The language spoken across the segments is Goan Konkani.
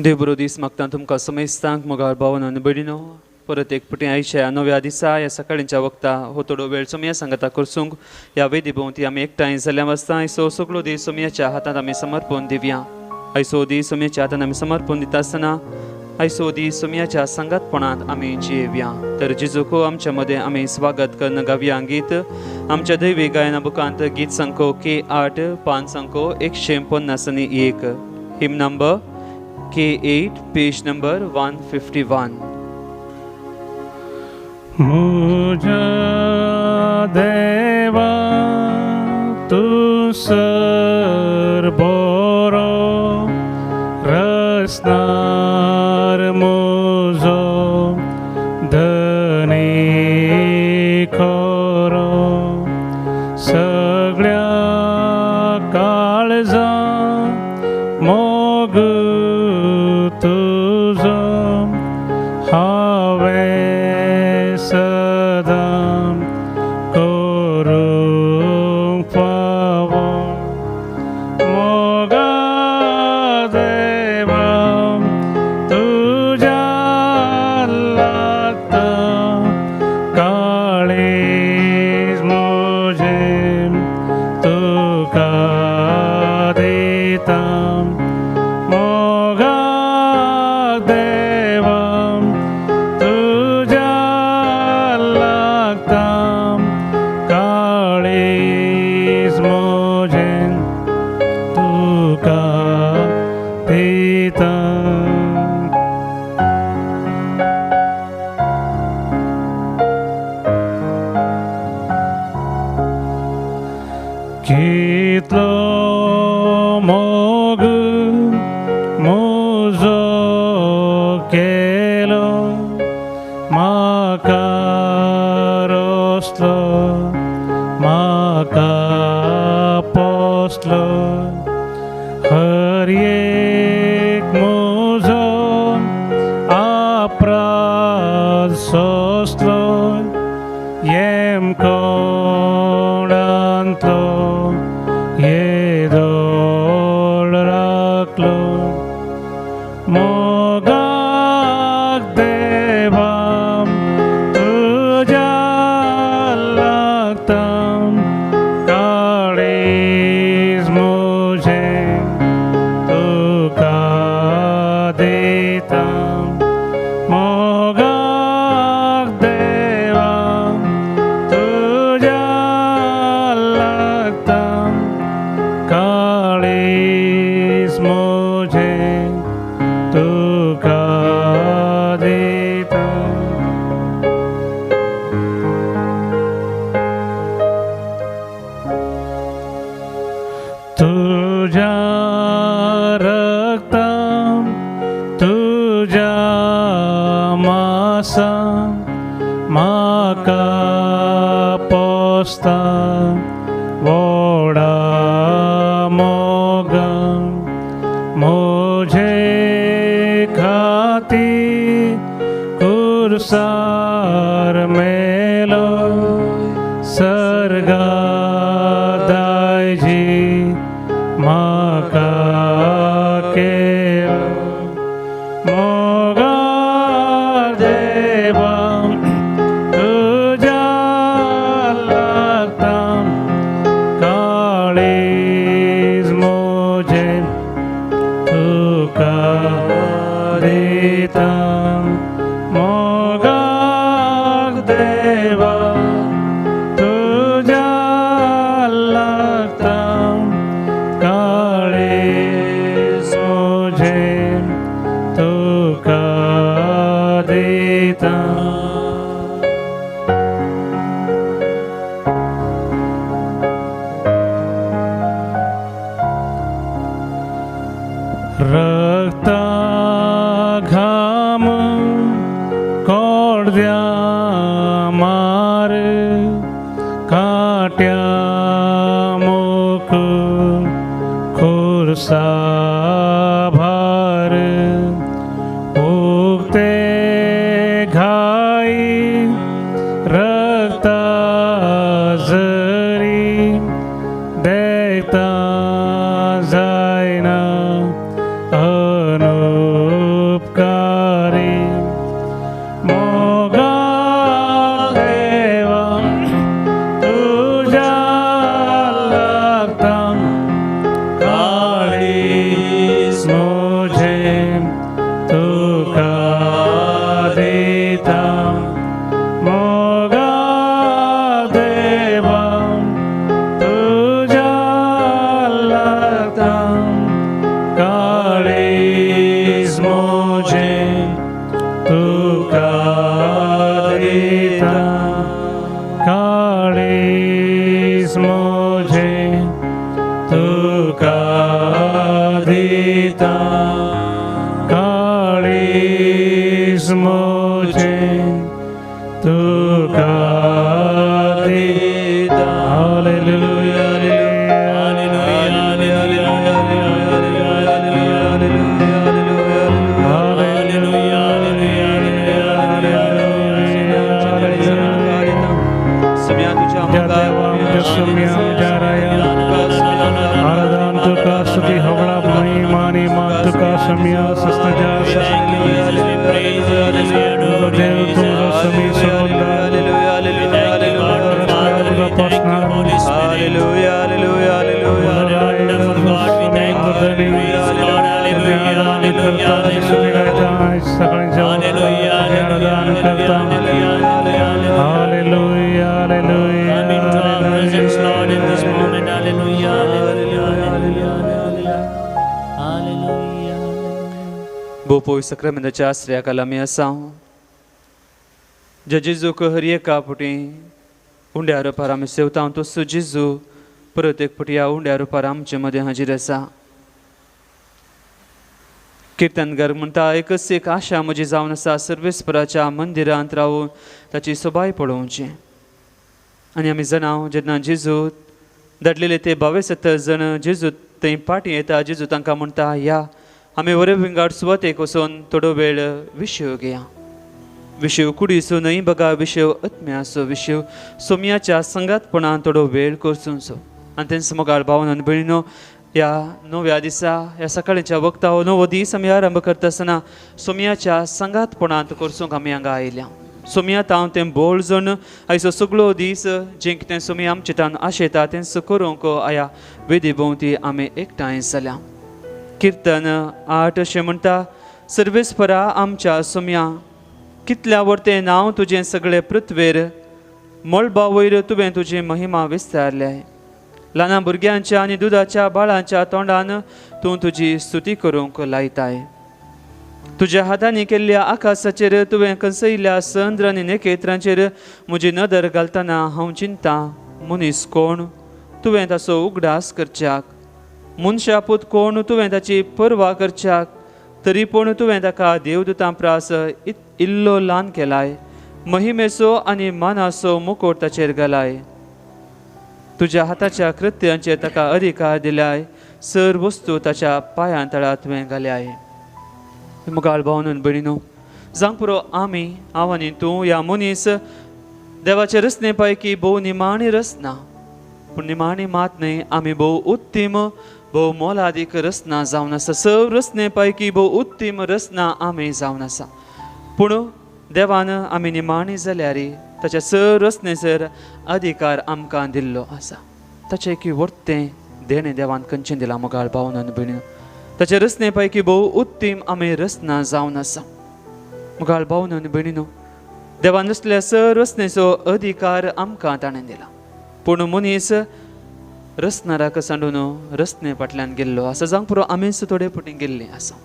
देव बरो दीस मागता तुमकां समेस्तांक मोगाळ भावन आनी भयणीनो. परत एक फावटी आयच्या नव्या दिसा ह्या सकाळींच्या वखता हो थोडो वेळ सोमया सांगता करसूंक ह्या वेदी भोंवती आमी एकठांय जाल्या वास्ता आयचो सगळो दीस सोमयाच्या हातांत आमी समर्पण दिवया. आयचो दीस सोमयाच्या हातांत आमी समर्पण दिता आसतना आयचो दीस सोमयाच्या सांगातपणांत आमी जियेवया. तर जेजूक आमच्या मदें आमी स्वागत करून गावया गीत आमच्या दैवी गायना बुकांत गीत संको के 8 5 संको 151, हिम नंबर K8, page number 151. मुझा देवा तू सर बोरो रसनार मुझो धनी खरो सगळ्या काळजा मोग तुझो हांवें सदां करूंक फावो. मोगा देवा तुज्या लागता काळीज म्हजें तुका दिता. मोगा देवा तुज्या लागता काळीज म्हजें तुका दिता. कितलो मोग म्हजो केलो म्हाका रोसलो म्हाका पोसलो हर एक म्हजो आपराध सोंसलो येम कोणांतलो येदोळ राखलो. मोगाक देवा तुज्या लागता काळीज म्हजें तुका दिता. मोगाक देवा तुज्या लागता काळीज म्हजें तुका दिता. तुज्या रक्तान तुज्या मासान म्हाका पोसता व्हडा मोगान म्हजे खातीर कुर्सार मेलो सर्गा दायजी म्हाका केलो. मोगा देवा तुज्या लागता काळीज म्हजें तुका दिता. मोगाक देवा तुज्या लागता काळीज म्हजें तुका दिता. रक्ता घाम कोडद्या मार काट्या मुख खुर्सा भार उक्ते घाई रक्ता झरी देखता जायना अनुकारी. मोजें तुका दिता. हालेलुया. आराधन तुका स्तुती हवळा महिमा आणि मान तुका सम्या सस्तजा देव तुझा समी संबंध तुझा पोषणार सगळ्यांच्या आराधन करता. Hallelujah, hallelujah. Come into our presence, Lord, in this moment. Hallelujah, hallelujah, hallelujah, hallelujah. भोपोय सक्रामेंताच्या आश्रयाखाला आमी आसा. ज्या जेजूक हर एका फावटी उंड्या रुपार आमी सेवता तसो जेजू परत एक फावटी ह्या उंड्या रुपार आमचे मदें हाजीर आसा. किर्तनकार म्हणटा, एकच एक आशा म्हजी जावन आसा, सर्वेस्पराच्या मंदिरांत रावून ताची सोबाय पळोवची. आनी आमी जाणा जेन्ना जेजू धाडलेले ते 72 जण जेजू थंय फाटीं येता, जेजू तांकां म्हणटा, या आमी वरे विंगाड सुवातेक वचून थोडो वेळ विशय घेया. विशय कुडीचो न्हय बगा विशय आत्म्याचो, विशय सोम्याच्या संगातपणान थोडो वेळ करचो. आनी तेंच मोगाळ भावन आनी भयणीनो, ह्या नव्या दिसा ह्या सकाळच्या वखता हो नवो दीस आमी आरंभ करता आसतना सोम्याच्या संगातपणांत करचोंक आमी हांगा आयल्या. सोम्यांत हांव तें बोळ जण आयचो सगळो दीस जें कितें सोमी आमचे तान आशेता तेंच करूंक आया वेदी भोंवती आमी एकठांय जाल्या. किर्तन 8 अशें म्हणटा, सर्वेस्परा आमच्या सोम्या कितल्या वरतें नांव तुजें सगळे पृथ्वेर, मळबा वयर तुवें तुजी महिमा विस्तारल्या. ल्हान भुरग्यांच्या आनी दुदाच्या बाळांच्या तोंडान तूं तुजी स्तुती करूंक लायताय. तुज्या हातांनी केल्ल्या आकाशाचेर तुवें कसयल्ल्या चंद्र आनी नखेत्रांचेर म्हजी नदर घालतना हांव चिंता, मनीस कोण तुवें ताचो उगडास करच्याक, मनशा पूत कोण तुवें ताची पर्वा करच्याक, तरी पूण तुवें ताका देवदूतां प्रास इल्लो ल्हान केलाय, महिमेचो आनी मानाचो मुकोट ताचेर घालाय. तुज्या हाताच्या कृत्यांचेर ताका अधिकार दिल्याय, सर वस्तू ताच्या पांयां तळा तुवें घाल्याय. मुगाळ भावन भयणीनो, जावंक पुरो आमी हांव आनी तूं ह्या मनीस देवाचे रचने पैकी भोव निमाणी रचना, पूण निमाणी मात न्हय, आमी भोव उत्तीम भोव मोलादीक रचना जावन आसा. सव रचने पैकी भोव उत्तीम रचना आमी जावन आसा. पूण देवान आमी निमाणी जाल्यार ताच्या सर रचनेचेर अधिकार आमकां दिल्लो आसा. ताचें एक वर्तें देणें देवान खंयचें दिलां मुगाळ भावन आनी भयणीनो, ताचे रचने पैकी भोव उत्तीम आमी रचना जावन आसा. मुगाळ भावन आनी भयणीनो, देवान रचल्या सर रचनेचो अधिकार आमकां ताणें दिला, पूण मनीस रचणाराक सांडून रचने फाटल्यान गेल्लो आसा. जावंक पुरो आमीच थोडे फावटी गेल्ले आसा.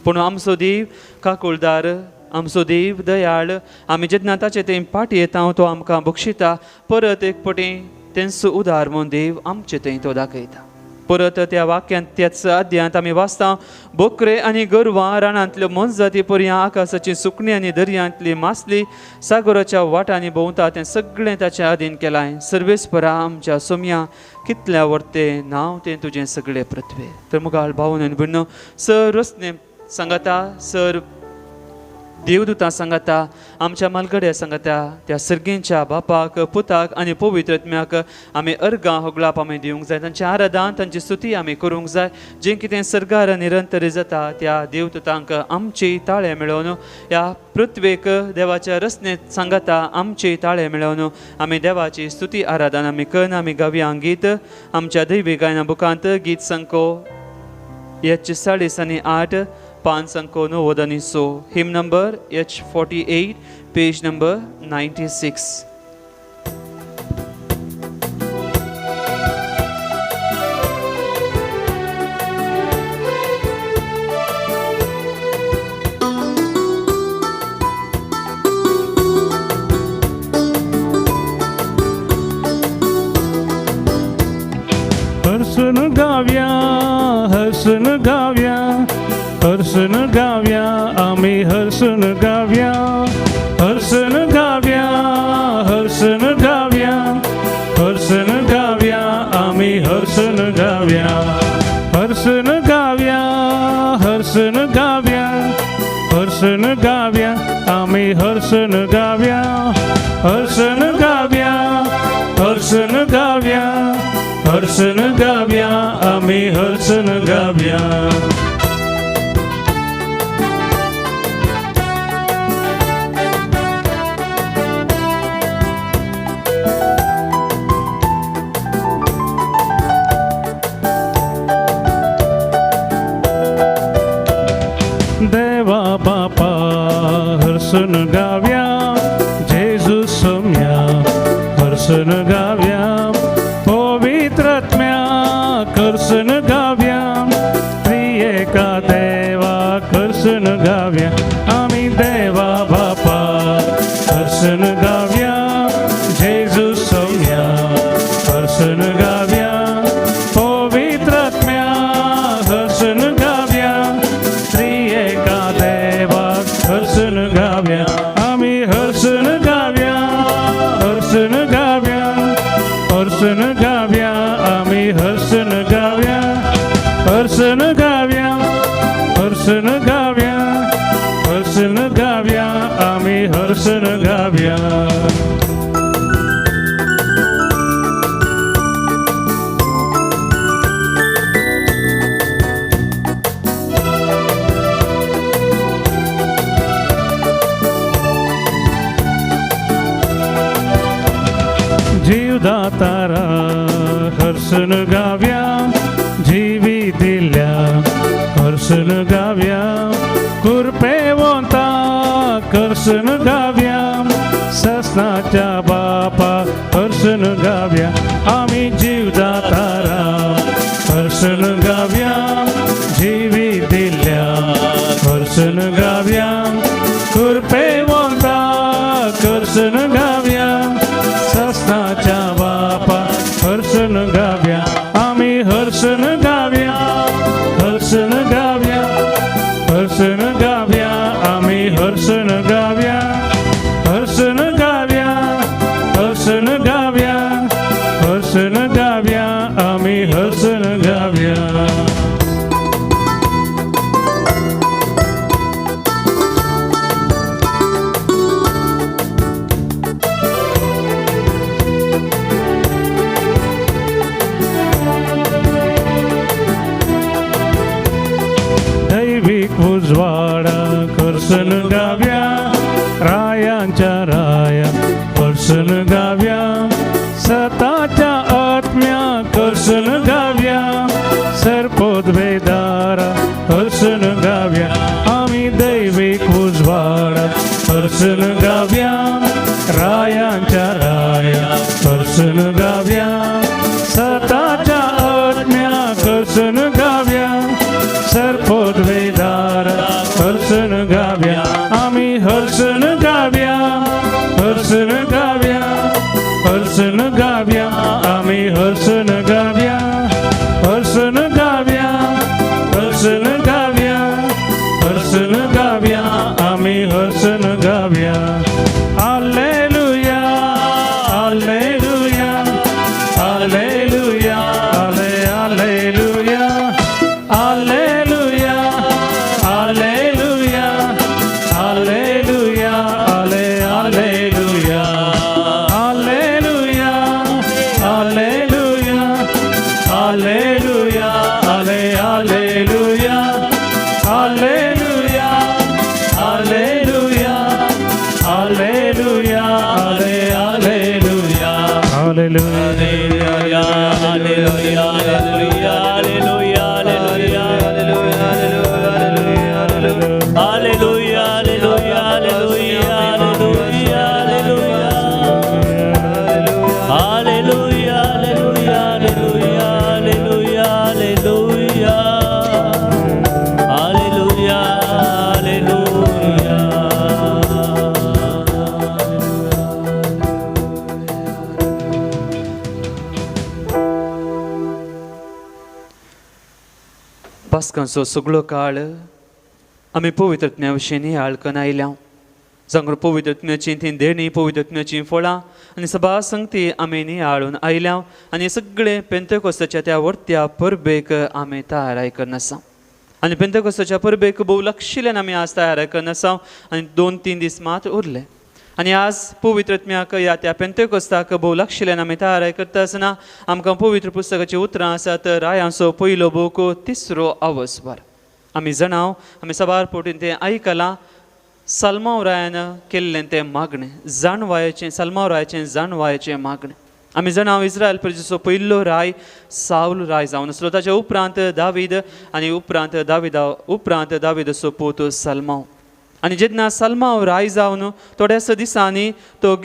पूण आमचो देव काकुळदार, आमचो देव दयाळ, आमी जेन्ना ताचे थंय फाटीं येता तो आमकां बक्षिता. परत एक फावटी तेंचो उदार म्हूण देव आमचे थंय तो दाखयता. परत त्या वाक्यांत त्याच अध्यायांत आमी वाचता, बोकरे आनी गोरवां रानांतल्यो मोनजाती परयां आकाशाची सुकणीं आनी दर्यांतली मासली सागराच्या वाटांनी भोंवता तें सगळें ताच्या अधीन केलां. सर्वेस्परा आमच्या सोम्या कितल्या वर्तें नांव तें तुजें सगळें पृथ्वेर. तर मुगाळ भावन आनी भयणीनो, सर रचने सांगाता, सर देवदूतां सांगाता, आमच्या मालगड्या सांगाता, त्या सर्गींच्या बापाक पुताक आनी पवित्र आत्म्याक आमी अर्गां होगळाप आमी दिवंक जाय. तांची आराधना तांची स्तुती आमी करूंक जाय. जें कितें सर्गार निरंतर जाता त्या देवदूतांक आमची ताळे मेळोवन ह्या पृथ्वेक देवाच्या रचनेत सांगाता आमची ताळे मेळोवन आमी देवाची स्तुती आराधना आमी कन्न आमी गावया गीत आमच्या दैवी गायना बुकांत गीत संको एच 40 आनी 8, 5 अंको 90 आनी 100, hymn number H48, page number 96. हसून गाव्या, हसून गाव्या, हर्षण गाव्या आमी हर्षण गाव्या हर्षण गाव्या हर्षण गाव्या हर्षण गाव्या आमी हर्षण गाव्या हर्षण गाव्या हर्षण गाव्या हर्षण गाव्या आमी हर्षण गाव्या हर्षण गाव्या हर्षण गाव्या हर्षण गाव्या आमी हर्षण गाव्या. देवा बापा हर्षण गाव्या जेजू सोम्या हर्षण गाव्या पवित्रात्म्या कर्षण गाव्या त्रिएका देवा कर्षण गाव्या आमी देवा बापा हर्षण गाव्या जेजू सोम्या हर्षण गाव्या पवित्रात्म्या हर्षण गाव्या त्रिएका देवा हर्षण गाव्या आमी हर्षण गाव्या हर्षण गाव्या हर्षण गाव्या आमी हर्षण गाव्या हर्षण गाव्या हर्षण गाव्या हर्षण गाव्या आमी हर्षण गाव्या. जीवदातारा हर्षण गाव्या जीवी दिल्या हर्षण गाव्या कृपेवंता कर्षण गाव्या ससनाच्या बापा हर्षण गाव्या आमी जीवदातारा हर्षण गाव्या जीवी दिल्या हर्षण गाव्या कृपेवंता कर्षण गाव्या ससनाच्या बापा हर्षण गाव्या आमी हर्षण गाव्या हर्षण गाव्या हर्षण गाव्या आमी हर्षण गाव्या हर्षण गाव्या हर्षण गाव्या हर्षण गाव्या आमी हर्षण गाव्या. दैविक उजवाडा कर्षण गाव्या रायांच्या राया कर्षण गाव्या सताच्या आत्म्या कर्षण गाव्या सर्पोद्भेदारा हर्षण गाव्या आम्ही दैविक उजवाडा हर्षण गाव्या रायांच्या राया हर्षण गाव्या सताच्या आत्म्या कर्षण गाव्या सर्पोद्भेदारा हर्षण गाव्या आम्ही हर्षण गाव्या हर्षण गाव्या हर्षण गाव्या आम्ही हर्षण गाव्या हर्षण गाव्या हर्षण गाव्या हर्षण गाव्या आम्ही हर्षण गाव्या. Hallelujah hallelujah hallelujah hallelujah hallelujah hallelujah hallelujah hallelujah hallelujah hallelujah hallelujah hallelujah hallelujah hallelujah hallelujah hallelujah hallelujah hallelujah, hallelujah, hallelujah, hallelujah, hallelujah, hallelujah, hallelujah, hallelujah, hallelujah, hallelujah, hallelujah, hallelujah, hallelujah. पास्कांचो सगळो काळ आमी पवित्र आत्म्या विशीं नियाळ आयल्या. जांगर पवित्र आत्म्याची ती देणी, पवित्र आत्म्याचीं फळां आनी सभा संगती आमी नियाळून आयल्या आनी सगळे पेंतेकोस्ताच्या त्या वर्त्या परबेक आमी तयाराय करून आसा. आनी पेंतेकोस्ताच्या परबेक भोव लक्षिल्ल्यान आमी आज तयाराय करून आसा आनी 2-3 दीस मात्र उरले. आनी आज पवित्र आत्म्याक ह्या त्या पेंतेकोस्ताक भोव लक्षिल्ल्यान आमी तयाराय करता आसतना आमकां पवित्र पुस्तकाचीं उतरां आसात. रायांचो पयलो बूक 3रो आवसवार आमी जाणाव, आमी साबार पटीन तें आयकलां. सलमाव रायान केल्लें तें मागणें, जाणवायेचें, सलमाव रायाचें जाणवायेचें मागणें. आमी जाणाव इस्रायल प्रजेचो पयलो राय सावल राय जावन आसलो, ताच्या उपरांत दावीद आनी उपरांत दाविदा उपरांत दाविदाचो पूत सलमाव. आनी जेन्ना सलमाव राय जावन थोड्याच दिसांनी तो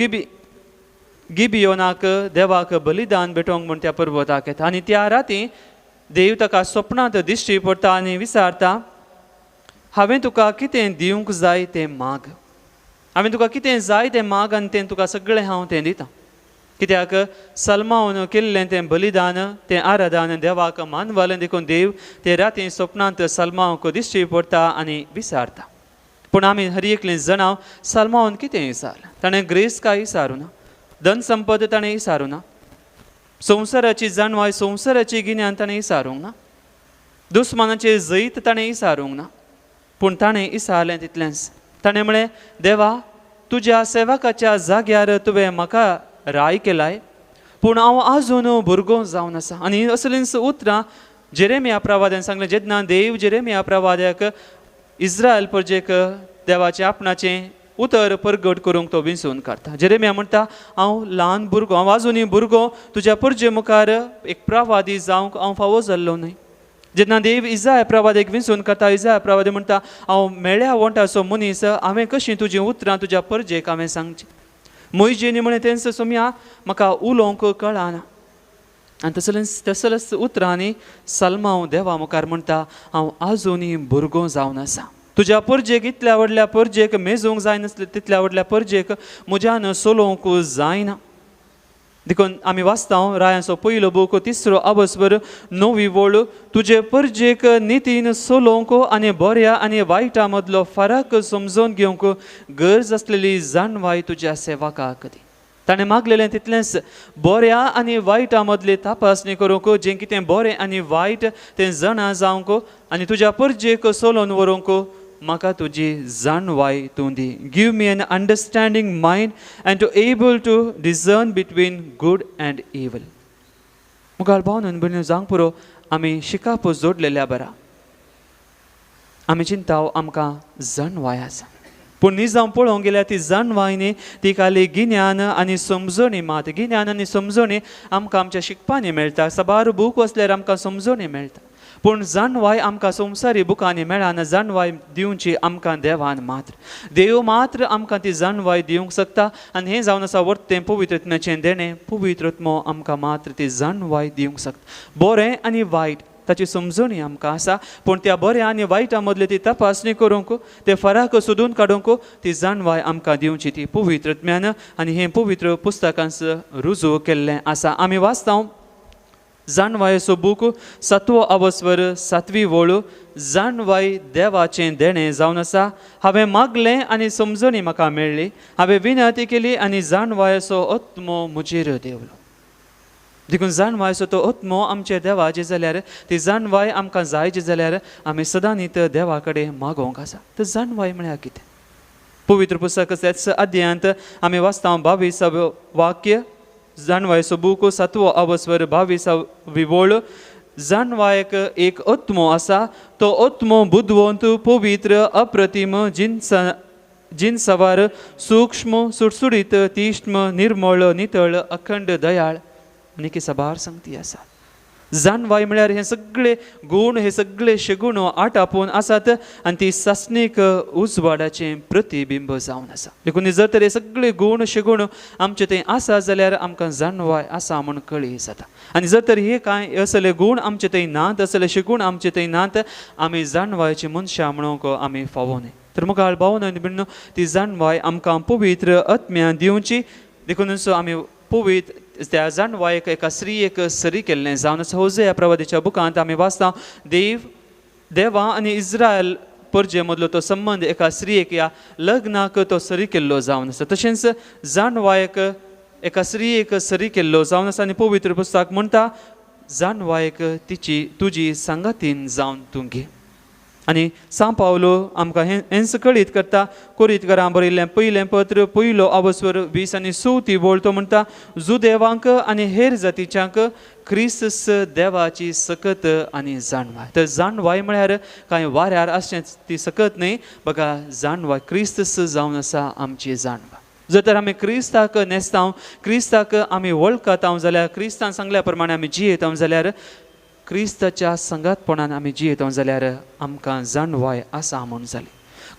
गिबियोनाक देवाक बलिदान भेटोवंक म्हूण त्या पर्वताक येता आनी त्या राती देव ताका स्वप्नांत दिश्टी पडटा आनी विचारता, हांवें तुका कितें दिवंक जाय तें माग, हांवें तुका कितें जाय तें माग आनी तें तुका सगळें हांव तें दितां. कित्याक सलमावन केल्लें तें बलिदान, तें आराधन देवाक मानवलें देखून देव ते राती स्वप्नांत सलमावक दिश्टी पडटा आनी विचारता. पूण आमी हर एकलें जाणाव सलमावन कितें विचारलें, ताणें ग्रेस काय विचारूं ना, धन संपद ताणें विचारूं ना, संवसाराची जाणवाय, संवसाराची गिन्यान ताणें विचारूंक ना, दुस्मानाचें जैत ताणें विचारूंक ना. पूण ताणें विचारलें तितलेंच, ताणें म्हळें, देवा तुज्या सेवकाच्या जाग्यार तुवें म्हाका राय केलाय, पूण हांव आजून भुरगो जावन आसा. आनी असलींच उतरां जेरेमिया प्रवाद्यान सांगलें. जेन्ना देव जेरेमिया प्रवाद्याक इस्रायल प्रजेक देवाचें आपणाचें उतर परगट करूंक तो विंचून काडटा. जेरेमिया म्हणटा, हांव ल्हान भुरगो, हांव आजुनूय भुरगो, तुज्या परजे मुखार एक प्रवादी जावंक हांव फावो जाल्लो न्हय. जेन्ना देव इजाय प्रवादेक विंचून काडटा, इजाय प्रवादी म्हणटा, हांव मेळ्या वण्टाचो मनीस, हांवें कशीं तुजीं उतरां तुज्या परजेक हांवें सांगचीं. मोयजेनी म्हळें तेंच सोम्या म्हाका उलोवंक कळना. आनी तसलेच तसलेच उतरांनी सलमाव देवा मुखार म्हणटा, हांव आजुनूय भुरगो जावन आसा, तुज्या परजेक इतल्या व्हडल्या परजेक मेजूंक जायनासलें तितल्या व्हडल्या परजेक म्हज्यान चलोवंक जायना. देखून आमी वाचता रायांचो पयलो बूक 3रो आवसभर 9वी वळ, तुजे परजेक नितीन चलोवंक आनी बऱ्या आनी वायटा मदलो फरक समजून घेवंक गरज आसलेली जाणवाय तुज्या सेवकाक दी. ताणें मागलेलें तितलेंच, बऱ्या आनी वायटा मदली तपासणी करूंक, जें कितें बरें आनी वायट तें जाणा जावंक आनी तुज्या परजेक चलोवन व्हरूंक म्हाका तुजी जाणवाय तूं दी. Give me an understanding mind and to able to discern between good and evil. मुखार भावन भयणीनो जावंक पुरो आमी शिकाप जोडलेल्या बरा, आमी चिंताव आमकां जाणवाय आसा, पूण निजाम पळोवंक गेल्यार ती जाणवाय न्ही, ती खाली गिन्यान आनी समजणी मात. गिन्यान आनी समजणी आमकां आमच्या शिकपांनी मेळटा, साबार बूक वाचल्यार आमकां समजणी मेळटा, पूण जाणवाय आमकां संवसारी बुकांनी मेळना. जाणवाय दिवची आमकां देवान मात्र, देव मात्र आमकां ती जाणवाय दिवंक शकता. आनी हें जावन आसा वर्तें पवित्र आत्म्याचें देणें, पवित्र आत्मो आमकां मात्र ती जाणवाय दिवंक शकता. बरें आनी वायट ताची समजणी आमकां आसा, पूण त्या बऱ्या आनी वायटा मदली ती तपासणी करूंक, ते फरक सोदून काडूंक ती जाणवाय आमकां दिवची ती पवित्र आत्म्यान. आनी हें पवित्र पुस्तकांच रुजू केल्लें आसा. आमी वाचता जाणवायेचो बूक 7वो आवसवर 7वी वळ, जाणवाय देवाचें देणें जावन आसा. हांवें मागलें आनी समजणी म्हाका मेळ्ळी, हांवें विनंती केली आनी जाणवायेचो आत्मो म्हजेर देंवलो. देखून जाणवायेचो तो आत्मो आमच्या देवाचे जाल्यार, ती जाणवाय आमकां जायची जाल्यार आमी सदांनीत देवा कडेन मागोवंक आसा. तर जाणवाय म्हळ्यार कितें? पवित्र पुस्तक त्याच अध्यायांत आमी वाचता 22व्यो वाक्य, जाणवायेचो बूक 7वो आवसवर 22वी वळ, जाणवायेक एक आत्मो आसा, तो आत्मो बुदवंत, पवित्र, अप्रतिम, जिनसवार, सूक्ष्म, सुडसुडीत, तीक्ष्ण, निर्मळ, नितळ, अखंड, दयाळ आनी साबार संगती आसा. जाणवाय म्हळ्यार हे सगळे गूण, हे सगळे शेगुण आटापून आसात आनी ती सासणीक उजवाडाचें प्रतिबिंब जावन आसा. देखून जर तर हे सगळे गूण शेगुण आमचे थंय आसा जाल्यार आमकां जाणवाय आसा म्हूण कळी जाता. आनी जर तर हे कांय असले गूण आमचे थंय नात, असले शेगुण आमचे थंय नात, आमी जाणवायची मनशां म्हणूंक आमी फावो न्हय. तर मुखार भाव न्हय भयणीनो, ती जाणवाय आमकां पवित्र आत्म्यान दिवची. देखूनच आमी पवित्र त्या जाणवायेक एका स्त्रियेक सरी केल्लें जावन आसा. होजया प्रवादीच्या बुकांत आमी वाचता, देव देवा आनी इस्रायल परजे मदलो तो संबंद एका स्त्रियेक ह्या लग्नाक तो सरी केल्लो जावन आसा. तशेंच जाणवायक एका स्त्रियेक सरी केल्लो जावन आसा. आनी पवित्र पुस्तक म्हणटा जाणवायक तिची तुजी सांगातीन जावन तूं घे. आनी सांव पावलो आमकां हेंच कळीत करता. कोरीतकरां बरयल्लें पयलें पत्र पयलो आवस्वर 20 आनी 34 वळ तो म्हणटा जुदेवांक आनी हेर जातीच्यांक क्रिस्त देवाची सकत आनी जाणवाय. तर जाणवाय म्हळ्यार कांय वाऱ्यार आसचें ती सकत न्हय, बघा जाणवाय क्रिस्त जावन आसा आमची जाणवाय. जर तर आमी क्रिस्ताक न्हेसताव, क्रिस्ताक आमी वळखताव जाल्यार, क्रिस्तान सांगल्या प्रमाणे आमी जियेताव जाल्यार, क्रिस्ताच्या संगातपणान आमी जियेताव जाल्यार आमकां जाणवाय आसा म्हूण जाली.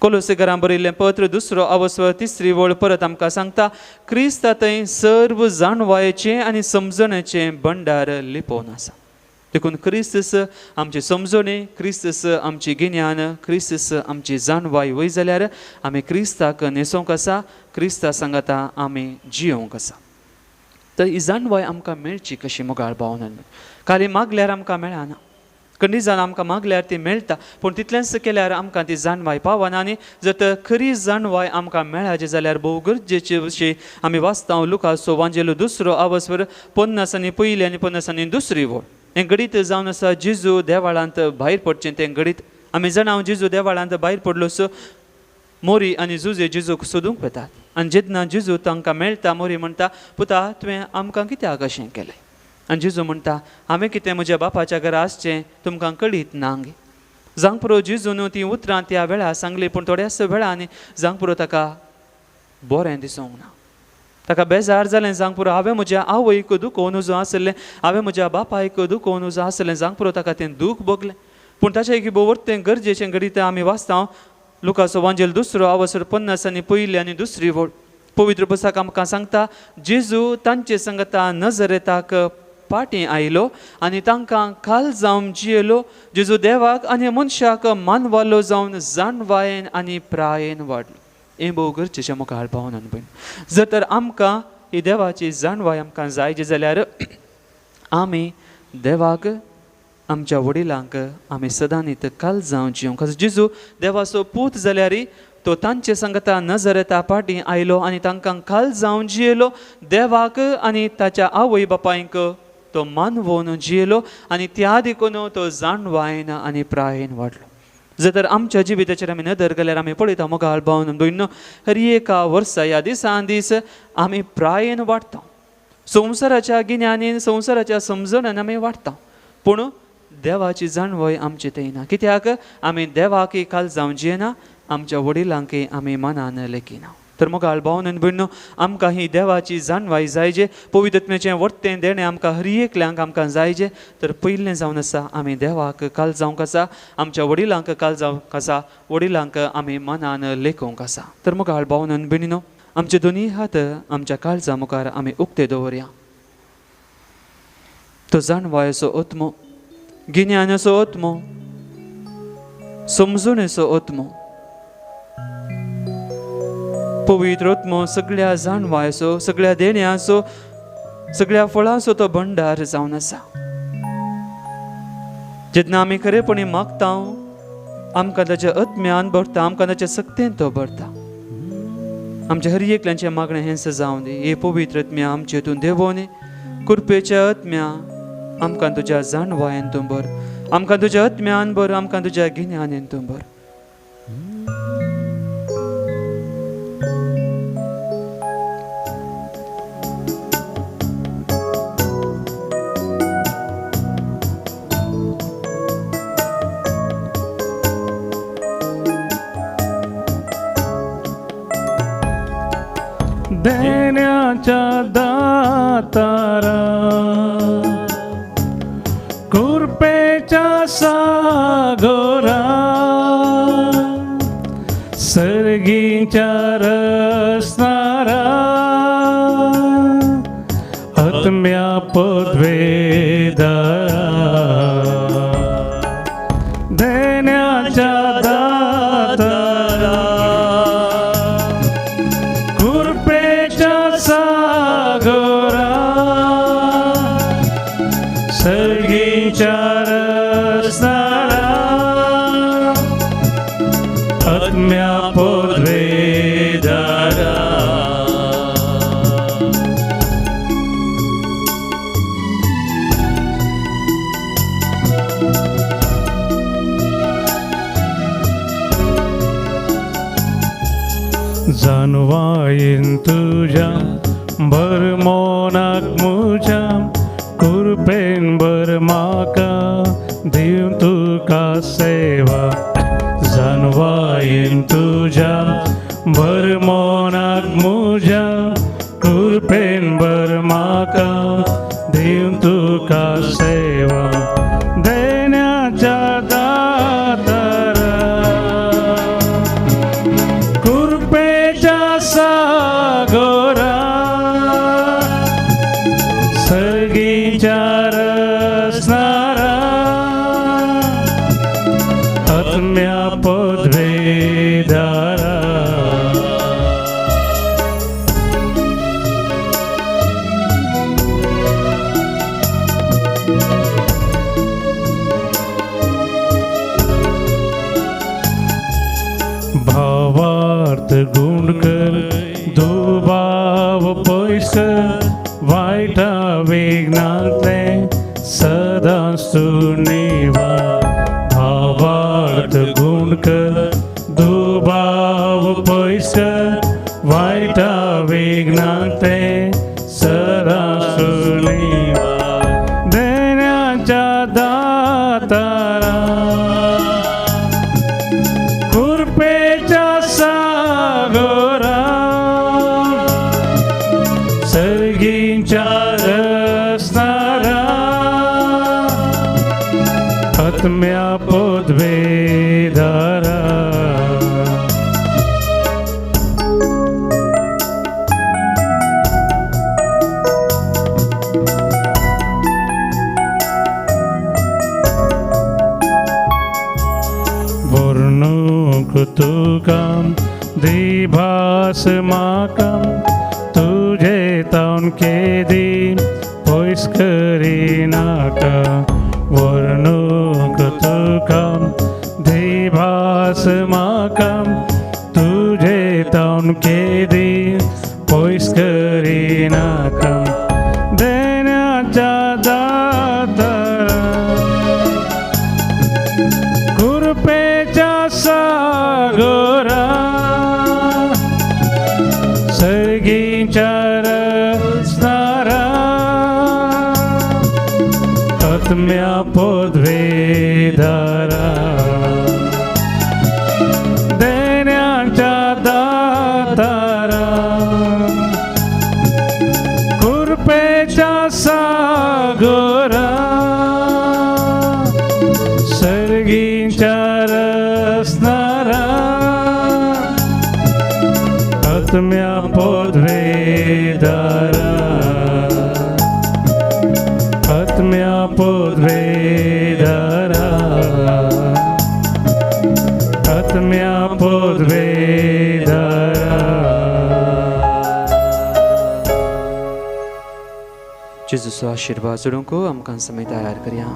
कोलोसेकरां बरयल्लें पत्र 2 आवस्वर 3 वळ परत आमकां सांगता क्रिस्ता थंय सर्व जाणवायेचें आनी समजणेचें भंडार लिपोवन आसा. देखून क्रिस्त आमची समजणी, क्रिस्त आमची गिन्यान, क्रिस्त आमची जाणवाय वय जाल्यार आमी क्रिस्ताक न्हेसोवंक आसा, क्रिस्ता सांगाता आमी जियोवंक आसा. तर ही जाणवाय आमकां मेळची कशी मोगाळ भावनान? खाली मागल्यार आमकां मेळना, कंडिजान आमकां मागल्यार ती मेळटा, पूण तितलेंच केल्यार आमकां ती जाणवाय पावना. आनी जर तर खरी जाणवाय आमकां मेळाची जाल्यार भोव गरजेची अशी आमी वाचता लुकासो वांजेलो 2 आवस्वर 50 आनी पयली आनी 50 आनी 2 वळ. हें घडीत जावन आसा जेजू देवाळांत भायर पडचें तें घडीत. आमी जाणा जेजू देवाळांत भायर पडलो सो मोरी आनी जुजे जेजूक सोदूंक वतात. आनी जेन्ना जेजू तांकां मेळटा मोरी म्हणटा पुता तुवें आमकां कित्याक अशें केलें? आनी जेजू म्हणटा हांवें कितें म्हज्या बापाच्या घरा आसचें तुमकां कळीत ना गे? जावंक पुरो जेजून तीं उतरां त्या वेळार सांगली, पूण थोड्याच वेळांनी जावंक पुरो ताका बरें दिसूंक ना, ताका बेजार जालें. जावंक पुरो हांवें म्हज्या आवयक दुखोवन उजो आसलें, हांवें म्हज्या बापायक दुखोवन उजो आसलें, जावंक पुरो ताका तें दूख भोगलें. पूण ताचें एक भोव तें गरजेचें घडीत आमी वाचता लुकासो वांजेल 2 आवसर 50 आनी 1 आनी 2 वळ. पवित्र पुस्तक आमकां सांगता जेजू तांचे संगता नजरेताक पाटी आयलो आनी तांकां खाल जावन जियेलो. जेजू देवाक आनी मनशाक मानवालो जावन जाणवायेन आनी प्रायेन वाडलो. हें भोव गरजेचें मुखार भावनान भयण. जर तर आमकां ही देवाची जाणवाय आमकां जाय जाल्यार आमी देवाक आमच्या वडिलांक आमी सदांनीत काल जावन जिवंक. जेजू देवाचो पूत जाल्यार तो तांचे संगता नजरेता पाटी आयलो आनी तांकां खाल जावन जियेलो. देवाक आनी ताच्या आवय बापायंक तो मानवोन जियेलो आनी त्या देखून तो जाणवायन आनी प्रायेन वाडलो. जर तर आमच्या जिविताचेर आमी नदर घाल्यार आमी पळयता मोगाळ भावन भयणीनो हर एका वर्सा ह्या दिसान दीस आमी प्रायेन वाडटा. संवसाराच्या गिन्यानीन संवसाराच्या समजणान आमी वाडटा, पूण देवाची जाणवय आमची थंय ना. कित्याक आमी देवाकय खाल जावन जियेना, आमच्या वडिलांकय आमी मनान लेखिना. तर मोगाळ भावनान भयणीनो आमकां ही देवाची जाणवाय जायजे, पवित्रत्म्याचें वर्तें देणें आमकां हर एकल्यांक आमकां जायजे. तर पयलें जावन आसा आमी देवाक काल जावंक आसा, आमच्या वडिलांक काल जावंक आसा, वडिलांक आमी मनान लेखोवंक आसा. तर मोगाळ भावनान भयणीनो आमचे दोनूय हात आमच्या काळजा मुखार आमी उक्ते दवरया. तो जाणवायेचो आत्मो, गिन्यानाचो आत्मो, समजणेचो आत्मो, पवित्र आत्मो सगळ्या जाणवायचो, सगळ्या देण्याचो, सगळ्या फळांचो तो भंडार जावन आसा. जेन्ना आमी खरेपणी मागता आमकां ताच्या आत्म्यान भरता, आमकां ताच्या सक्तेन तो भरता. आमच्या हर एकल्यांचें मागणें हेंच जावन दी. हे पवित्र आत्म्या आमचे हितून देवोनी, कृपेच्या आत्म्या आमकां तुज्या जाणवायेन तूं भर, आमकां तुज्या आत्म्यान भर, आमकां तुज्या गिन्यानेन तूं भर. देण्याच्या दातारा कृपेच्या सागरा सर्गीच्या रसनारा आत्म्या पदवेदारा देण्याच्या दातारा कृपेच्या सागरा सर्गीच्या रसनारा जानवायेन तुज्या भर मोनाक मुज्या कृपेन भर म्हाका दिव तुका सेवा जानवायेन तुज्या भर मोनाक मुज्या कृपेन भर म्हाका दिव तुका सेवा देण्याच्या दातारा कृपेच्या सागोरा सर्गीच्या रसनारा आत्म्या पदवेदारा. भावार्थ गुण कर दुबाव पयस कर वायटा विघ्नांतले सदांच तूं निवार. भावार्थ गुण कर दुबाव पयस कर वायटा विघ्नांतले सदांच तूं निवार. देण्याच्या दातारा कृपेच्या सागोरा सर्गींच्या रसनारा आत्म्या पदवेदारा. वर्णूक तुका दिभास म्हाका तुजे तावन केदी पयस करिनाका. वर्णूक तुका दिभास म्हाका तुजे तावन केदी पयस करिनाका. देण्याच्या दातारा कृपेच्या सागोरा सर्गींच्या रसनारा आत्म्या पदवेदारा. देण्याच्या दातारा कृपेच्या सागोरा सर्गींच्या रसनारा आत्म्या पदवेदारा. आत्म्या पदवेदारा आत्म्या पदवेदारा. जेजूचो आशिर्वाद जोडूंक आमकां समय तयार करया.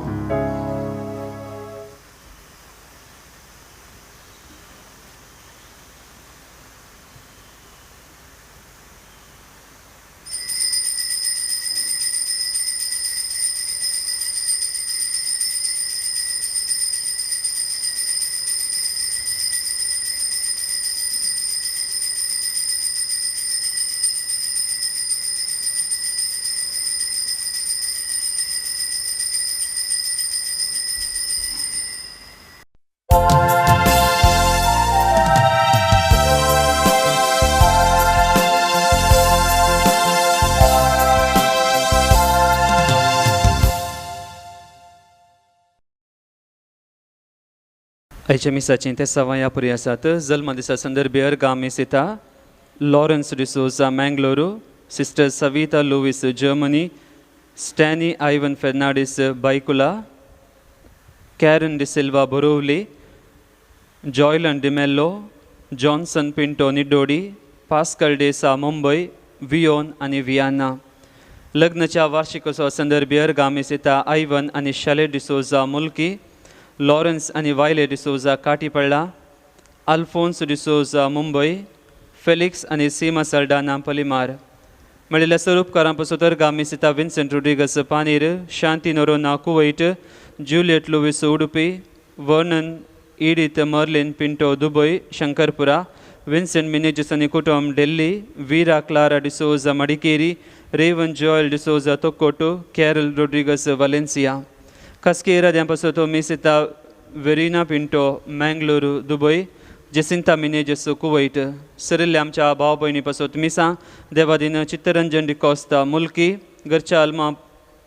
आयच्या मिसाचीं ते सवां ह्या पुरी आसात. जल्म दिसा संदर्भीर गामी Sita Lawrence D'Souza Mangalore, sister Savita Louis Germany, Stany Ivan Fernandes Byculla, Karen D'Silva Borivali, Joylan D'Mello, Johnson Pinto Niddodi, Pascal D'Sa Mumbai, Vion आनी वियाना. लग्नाच्या वार्षिकोत्सवा संदर्भीर गामी सीता आयवन आनी शाले डिसोजा मुल्की, लॉरन्स आनी वायले डिसोजा काटीपळ्ळा, अल्फोन्स डिसोजा मुंबय, फेलिक्स आनी सीमा सल्डाना पलिमार. मेळिल्ल्या स्वरूपकारां पसून गामी Sita Vincent Rodrigues Panir, Shanti Noronha Kuwait, Juliet Louis Udupi, Vernon Edith Merlin Pinto Dubai, Shankarpura, Vincent Menezes आनी कुटुंब Delhi, Veera Clara D'Souza Madikeri, Raven Joel D'Souza Thokkottu, Carol Rodrigues Valencia. खासगी इराद्यां पासत मिसिता Verina Pinto Mangalore Dubai, Jacinta Menezes Kuwait. सरिल्ल्या आमच्या भाव भयणी पासत मिसां देवादीन चित्तरंजन डिकोस्ता मुल्की, घरच्या आल्मा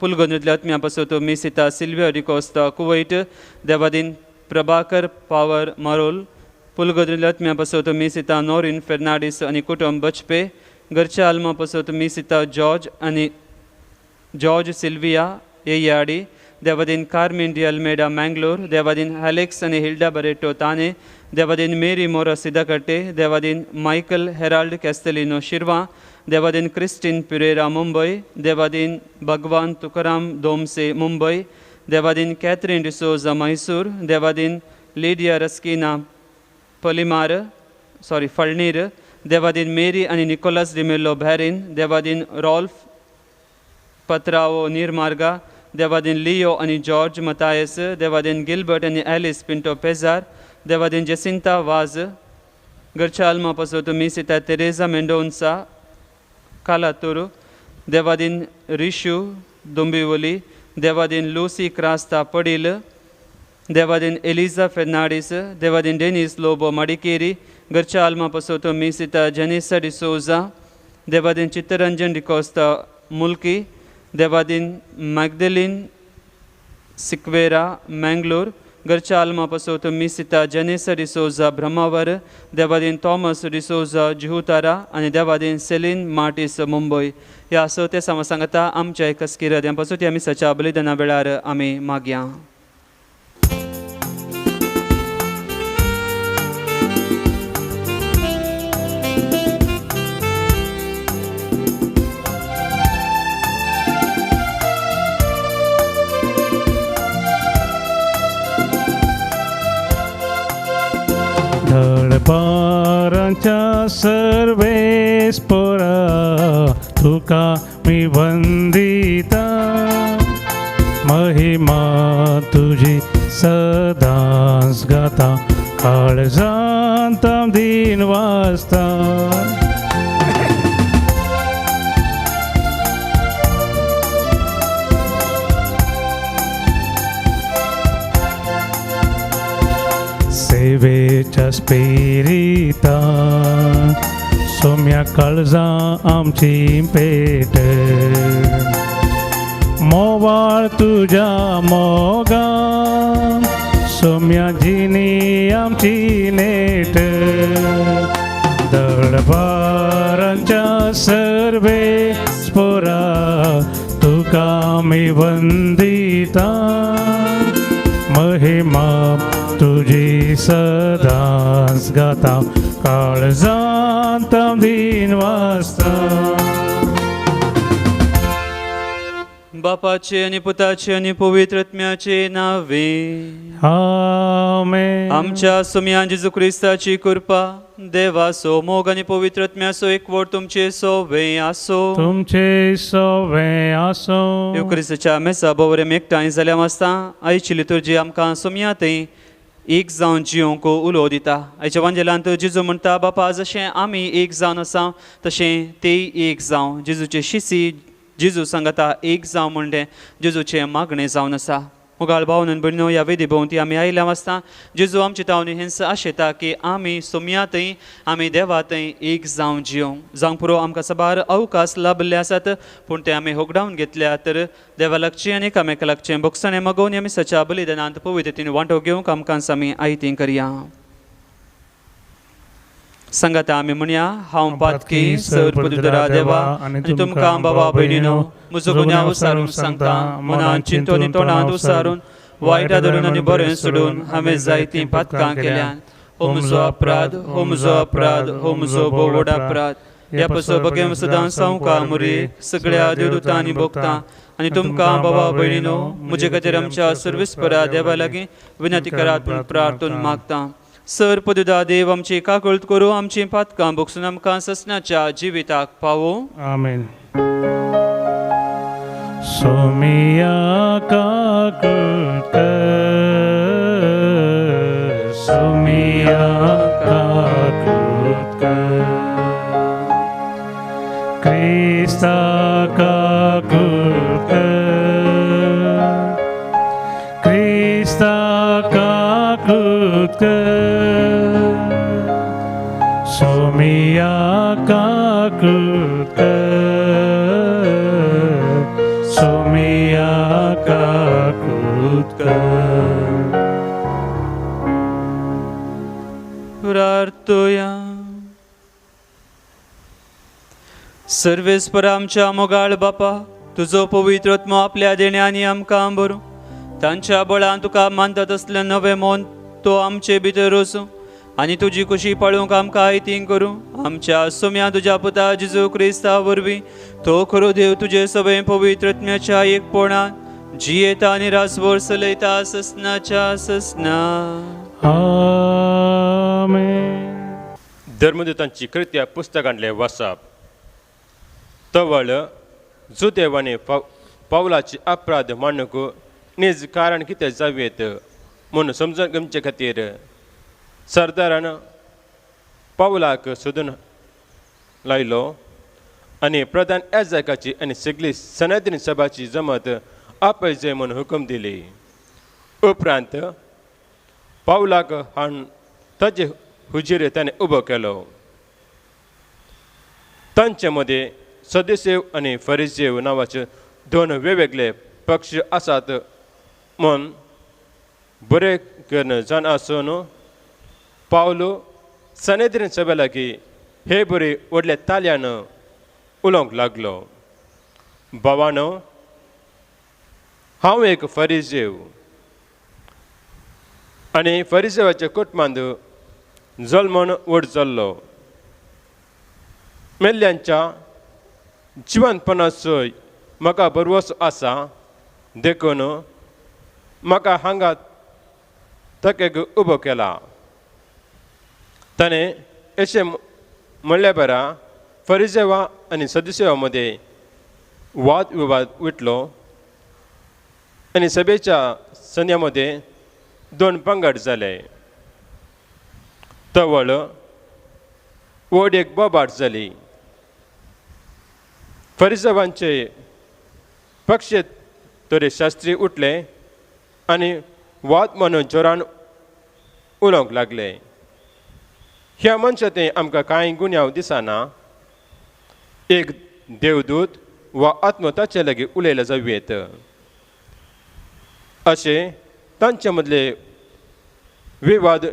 पुलगंजतल्या आत्म्या पासत मिसिता सिल्विया डिकोस्ता कुवैट, देवादीन प्रभाकर पावर मारोल पुलगंजतल्या आत्म्या पासत मिसिता नोरीन फेर्नाडीस आनी कुटुंब बचपे, घरच्या आल्मा पासत मिसिता जॉर्ज आनी जॉर्ज सिल्विया एयाडी, देवादीन कार्मेन डी अल्मेडा मँगलोर, देवादीन हॅलेक्स आनी हिल्डा बरेटो ताने, देवादीन मेरी मोरा सिदाकट्टे, देवादीन मायकल हेराल्ड कॅस्टेलिनो शिरवा, देवादीन क्रिस्टीन पिरेरा मुंबय, देवादीन भगवान तुकाराम दोमसे मुंबय, देवादीन कॅथरीन डिसोजा मैसूर, देवादीन लिडिया रस्किना पलिमार सॉरी फळनीर, देवादीन मेरी आनी निकोलस डिमेल्लो भॅरीन, देवादीन रॉल्फ पत्रावो नीरमार्गा, देवादीन लियो आनी जॉर्ज मतायस, देवादीन गिलबर्ट आनी एलिस पिंटो पेजार, देवादीन जेसिंता वाज, घरच्या आल्मा पासत मिसिता तेरेजा मेंडोन्सा कालातूर, देवादीन रिशू दोंबिवली, देवादीन लुसी क्रास्ता पडील, देवादीन एलिजा फेर्नाडीस, देवादीन डेनीस लोबो मडिकेरी, घरच्या आल्मा पासत मिसिता जेनिसा डिसोजा, देवादीन चित्तरंजन डिकोस्ता मुल्की, देवादीन मॅगदेलीन सिक्वेरा मँगलोर, घरच्या आल्मा पासत मिसिता जेनिसा डिसोजा ब्रह्मावर, देवादीन थॉमस डिसोजा जुहुतारा आनी देवादीन सेलीन मार्टीस मुंबय. ह्या स ते सामा सांगता आमच्या एकाच किराद्यां पासत ह्या मिसाच्या बलिदाना वेळार आमी मागया. दळपारांच्या सर्वेस पोरा तुका मी वंदिता, महिमा तुझी सदांच गाता, काळजांत दिन वाजता. सेवेच्या स्पिरिता सोम्या काळजा आमची पेट, मोवाळ तुझ्या मोगा सोम्या जिनी आमची नेट. दळपारांच्या सर्वे स्पोरा तुका मी वंदिता, महिमा तुझी सदांच गाता, काळजांत दिन वाजता. बापाचे आनी पुताचे आनी पवित्र आत्म्याचे नावे आमेन. आमच्या सुम्या जेजू क्रिस्ताची कृपा, देवाचो मोग आनी पवित्र आत्म्याचो एकवट तुमचे सोवे आसो. तुमचे सोवे आसो. येवक्रिस्ताच्या मेसा बवरे एकठांय जाल्या वास्ता आयची लितुर्जी आमकां सुम्या थंय एक जावन जियोंक उलो दिता. आयच्या वांजेलांत जेजू म्हणटा, बापा जशें आमी एक जावन आसा तशें तेय एक जावं. जेजूचे शिसी जेजू सांगता एक जावं म्हणलें जेजूचें मागणें जावन आसा. मुगाळ भावन भयणो ह्या वेदी भोंवती आमी आयल्या वास्ता जेजू आमची तावनी हेंच आशेता की आमी सोम्या थंय आमी देवा थंय एक जावन जियोंक जावंक पुरो. आमकां साबार अवकाश लाभिल्ले आसात पूण ते आमी होगडावन घेतल्या तर देवा लागचें आनी एकामेका लागचें भोगसणें मागोवन ह्या मिसाच्या बलिदानांत पवित्रतेन वांटो घेवंक आमकां आमी आयती करया. सांगाता आमी म्हणया, हांव पातकी सर पदुदरा देवा आनी तुमकां बाबा भयणीनो म्हजो गुन्यांव उसारून सांगता, मनान चिंतून तोंडांत उसारून वायटा धरून आनी बरें सोडून हांवें जायतीं पातकां केल्यान. हो म्हजो अपराध, हो म्हजो अपराध, हो म्हजो भोव व्हड अपराध. ह्या पसो बगें सदां सावकार मुरी सगळ्या देवदूतांनी भोगता आनी तुमकां बाबा भयणीनो म्हजे खातीर आमच्या सर्विसपरा देवा लागीं विनंती करात म्हूण प्रार्थून मागता. सर पदुदा देव आमची काकळत करूं, आमची पातकां भोगसून आमकां ससनाच्या जिविताक पावो. आमेन. सोमिया काकूत कर, सोमिया काकूत क्रिस्ता काकूट कर, क्रिस्ता काकूट कर, सोमिया काकूट कर, सोमिया काकूट कर। प्रार्थोया। सर्वेस्पर आमच्या मोगाळ बापा, तुजो पवित्र आत्मो आपल्या देण्यांनी आमकां भरूं, तांच्या बळान तुका मानतात असलें नवें मन तो आमचे भितर वसूं आनी तुजी खुशी पाळूंक आमकां आयतींग करूं। आमच्या सोम्या तुज्या पुता जेजू क्रिस्ता वरवीं तो खरो देव तुजे सगळें पवित्र आत्म्याच्या एकपणान जियेता आनी रासभर चलयता ससनाच्या ससना। आमेन। धर्मदूतांची कृत्या पुस्तकांतले वाचप। तवळ जुदेवाने पावलाची अपराध मांडूंक नीज कारण कितें जावं म्हूण समजून घेवचे खातीर सरदारान पावलाक सोदून लायलो आनी प्रधान याजकाची आनी सगळी सनातनी सभाची जमत आपयचे म्हूण हुकूम दिली। उपरांत पावलाक हाडून ताजे हुजीर ताणें उबो केलो। तांचे मदें सदुसेव आनी फरिसेव नांवाचे दोन वेगवेगळे पक्ष आसात म्हूण बरें करून जाण आसून पावलो सनेद्रीन सभे लागीं हे बरी व्हडल्या तालयान उलोवंक लागलो। भावानो, हांव एक फरिजेव आनी फरिजेवाच्या कुटुंबांत जल्मून व्हड जाल्लो। मेल्ल्यांच्या जिवनपणाचो म्हाका भरवंसो आसा, देखून म्हाका हांगा ताका उबो केला। ताणें अशें म्हणल्या बरा फरिजेवा आनी सदुसेवा मदें वाद विवाद उठलो आनी सभेच्या संद्या मदें दोन पंगड जाले। तवळ व्हड एक बोबाट जाली। फरिजेवांचे पक्ष तोरे शास्त्री उठले आनी वाद म्हणून जोरान उलोवंक लागले। ह्या मनशा तें आमकां कांय गुन्यांव दिसना, एक देवदूत वा आत्मो ताचे लागीं उलयले जावं येत अशें तांचे मदले विवाद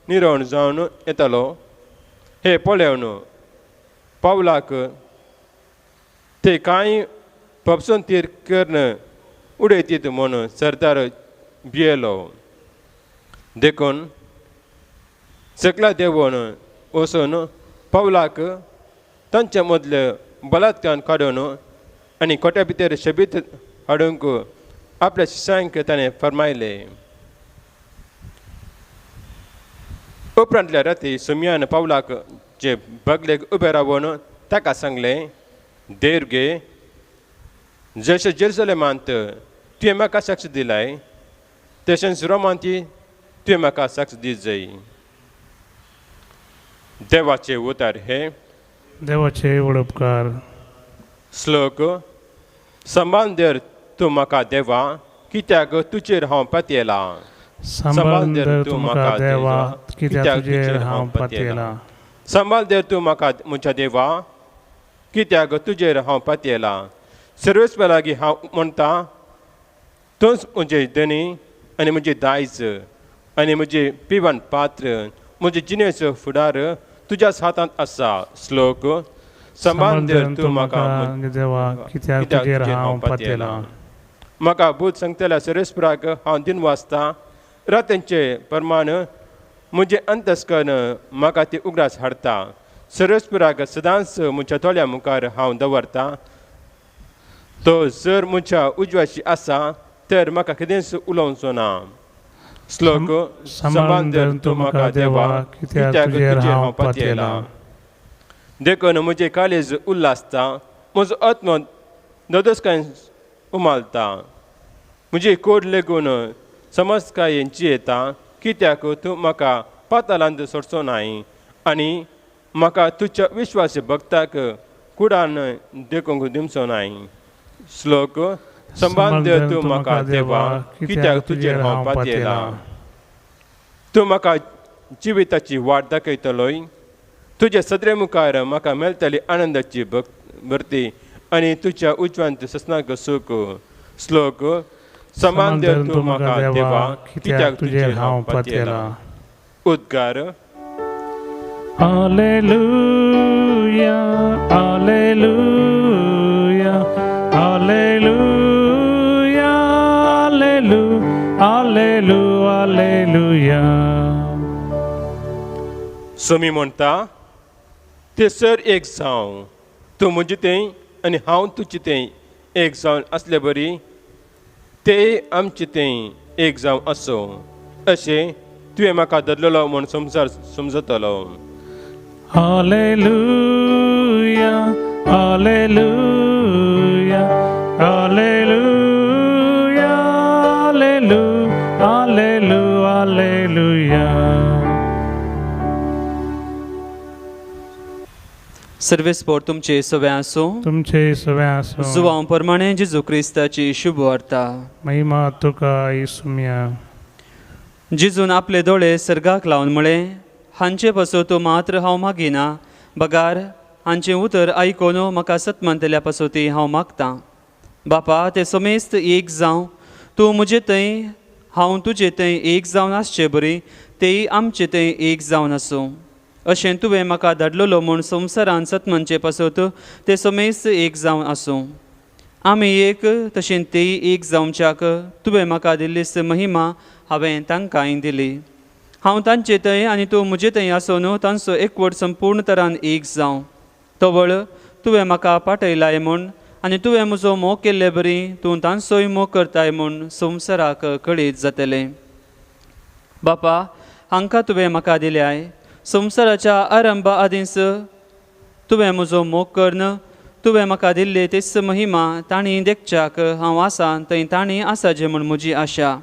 निरवण जावन येतालो। हे पळोवन पावलाक ते कांय पपसून तीर करून उडयतीत म्हूण सरदार भियेलो। देखून सकला देंवोन वचून पावलाक तांचे मदले बलात्कार काडून आनी कोट्या भितर शबीत हाडूंक आपल्या शिष्यांक ताणें फर्मायलें। उपरांतल्या राती सुमयान पावलाक जे बगलेक उबें रावन ताका सांगलें, देर गे, जशें जेरुसलेमांत तुवें म्हाका साक्ष दिलाय तशेंच रोमांत तुवें म्हाका साक्ष दी जाय। देवाचे उतार हे देवाचे व्हड उपकार। श्लोक। सांबाळ धर तूं म्हाका देवा, कित्याक तुजेर हांव पातयेलां। सांबाळ धर तूं म्हाका देवा, कित्याक तुजेर हांव पातयेलां। सांबाळ धर तूं म्हाका म्हज्या देवा, कित्याक तुजेर हांव पातयेलां। सर्वेस्पर लागीं हांव म्हणटा, तूंच म्हजें धनी आनी म्हजें दायज आनी म्हजें पिवन पात्र, म्हजे जिणेचो फुडार तुज्याच हातांत आसा। श्लोक। सांबाळ धर तूं म्हाका देवा, कित्याक तुजेर हांव पातयेलां। म्हाका बूद सांगतल्या सर्वेस्पराक हांव दिन वाचता, रात्यांचे प्रमाण म्हजें अंतस्करण म्हाका ती उगडास हाडटा। सर्वेस्पराक सदांच म्हज्या दोळ्या मुखार हांव दवरता, तो जर म्हज्या उजवाशी आसा तर म्हाका कितेंच उलोवचो ना। श्लोक। सांबाळ धर तूं म्हाका देवा, कित्याक तुजेर हांव पातयेलां। देखून म्हजें काळीज उल्हासता, म्हजो आत्मो नदोसकायेन उमालता, म्हजी कोड लेगून समजकायेन जियेता, कित्याक तूं म्हाका पातालांत सोडचो नाय आनी म्हाका तुज्या विश्वासी भक्ताक कुडान देखूंक दिवचो नाय. श्लोक संबांद तूं म्हाका देवा, कित्याक तुजेर हांव पातयेलां. तूं म्हाका जिविताची वाट दाखयतलोय, तुजे सदरे मुखार म्हाका मेळटली आनंदाची भरती आनी तुज्या उजव्यांत ससनाक सूख. श्लोक समान तूं म्हाका देवा, कित्याक तुजेर हांव पातयेलां. उद्गार. Alleluia, alleluia, alleluia, allelu, alleluia. Swami म्हणटा ते सर एक जावं, तूं म्हजे थंय आनी हांव तुजे थंय एक जावन आसले बरी ते आमचे थंय एक जावं आसूं, अशें तुवें म्हाका धरलेलो म्हूण संवसार समजतलो. Alleluia, alleluia, alleluia, allelu, allelu, alleluia. सर्वेस्पोर तुमचे सगळे आसूं, तुमचे सगळे आसूं. जुवांव प्रमाणे जेजू क्रिस्ताची शुभ वार्ता. महिमा तुका येसुम्या. जेजून आपले दोळे सर्गाक लावन म्हळें, हांचे पासत मात्र हांव मागिना, बगार हांचें उतर आयकून म्हाका सतमंतल्या पासती हांव मागतां. बापा, ते समेस्त एक जावं, तूं म्हजे थंय हांव तुजे थंय एक जावन आसचे बरी तेय आमचे थंय एक जावन आसूं. अशें तुवें म्हाका धाडलेलो म्हूण संवसारान सतमनचे पासत ते समेस्त एक जावन आसूं. आमी एक तशें तेय एक जावच्याक तुवें म्हाका दिल्लीच महिमा हांवें तांकांय दिली. हांव तांचे थंय आनी तूं म्हजे थंय आसून तांचो एकवट संपूर्ण तरान एक जावं. तवळ तुवें म्हाका पाठयलाय म्हूण आनी तुवें म्हजो मोग केल्ले बरी तूं तांचोय मोग करताय म्हूण संवसाराक कळीत जातलें. बापा, हांकां तुवें म्हाका दिल्याय, संवसाराच्या आरंभा आदींच तुवें म्हजो मोग करून तुवें म्हाका दिल्ली तीच महिमा तांणी देखच्याक हांव आसा थंय तांणी आसाचें म्हूण म्हजी आशा.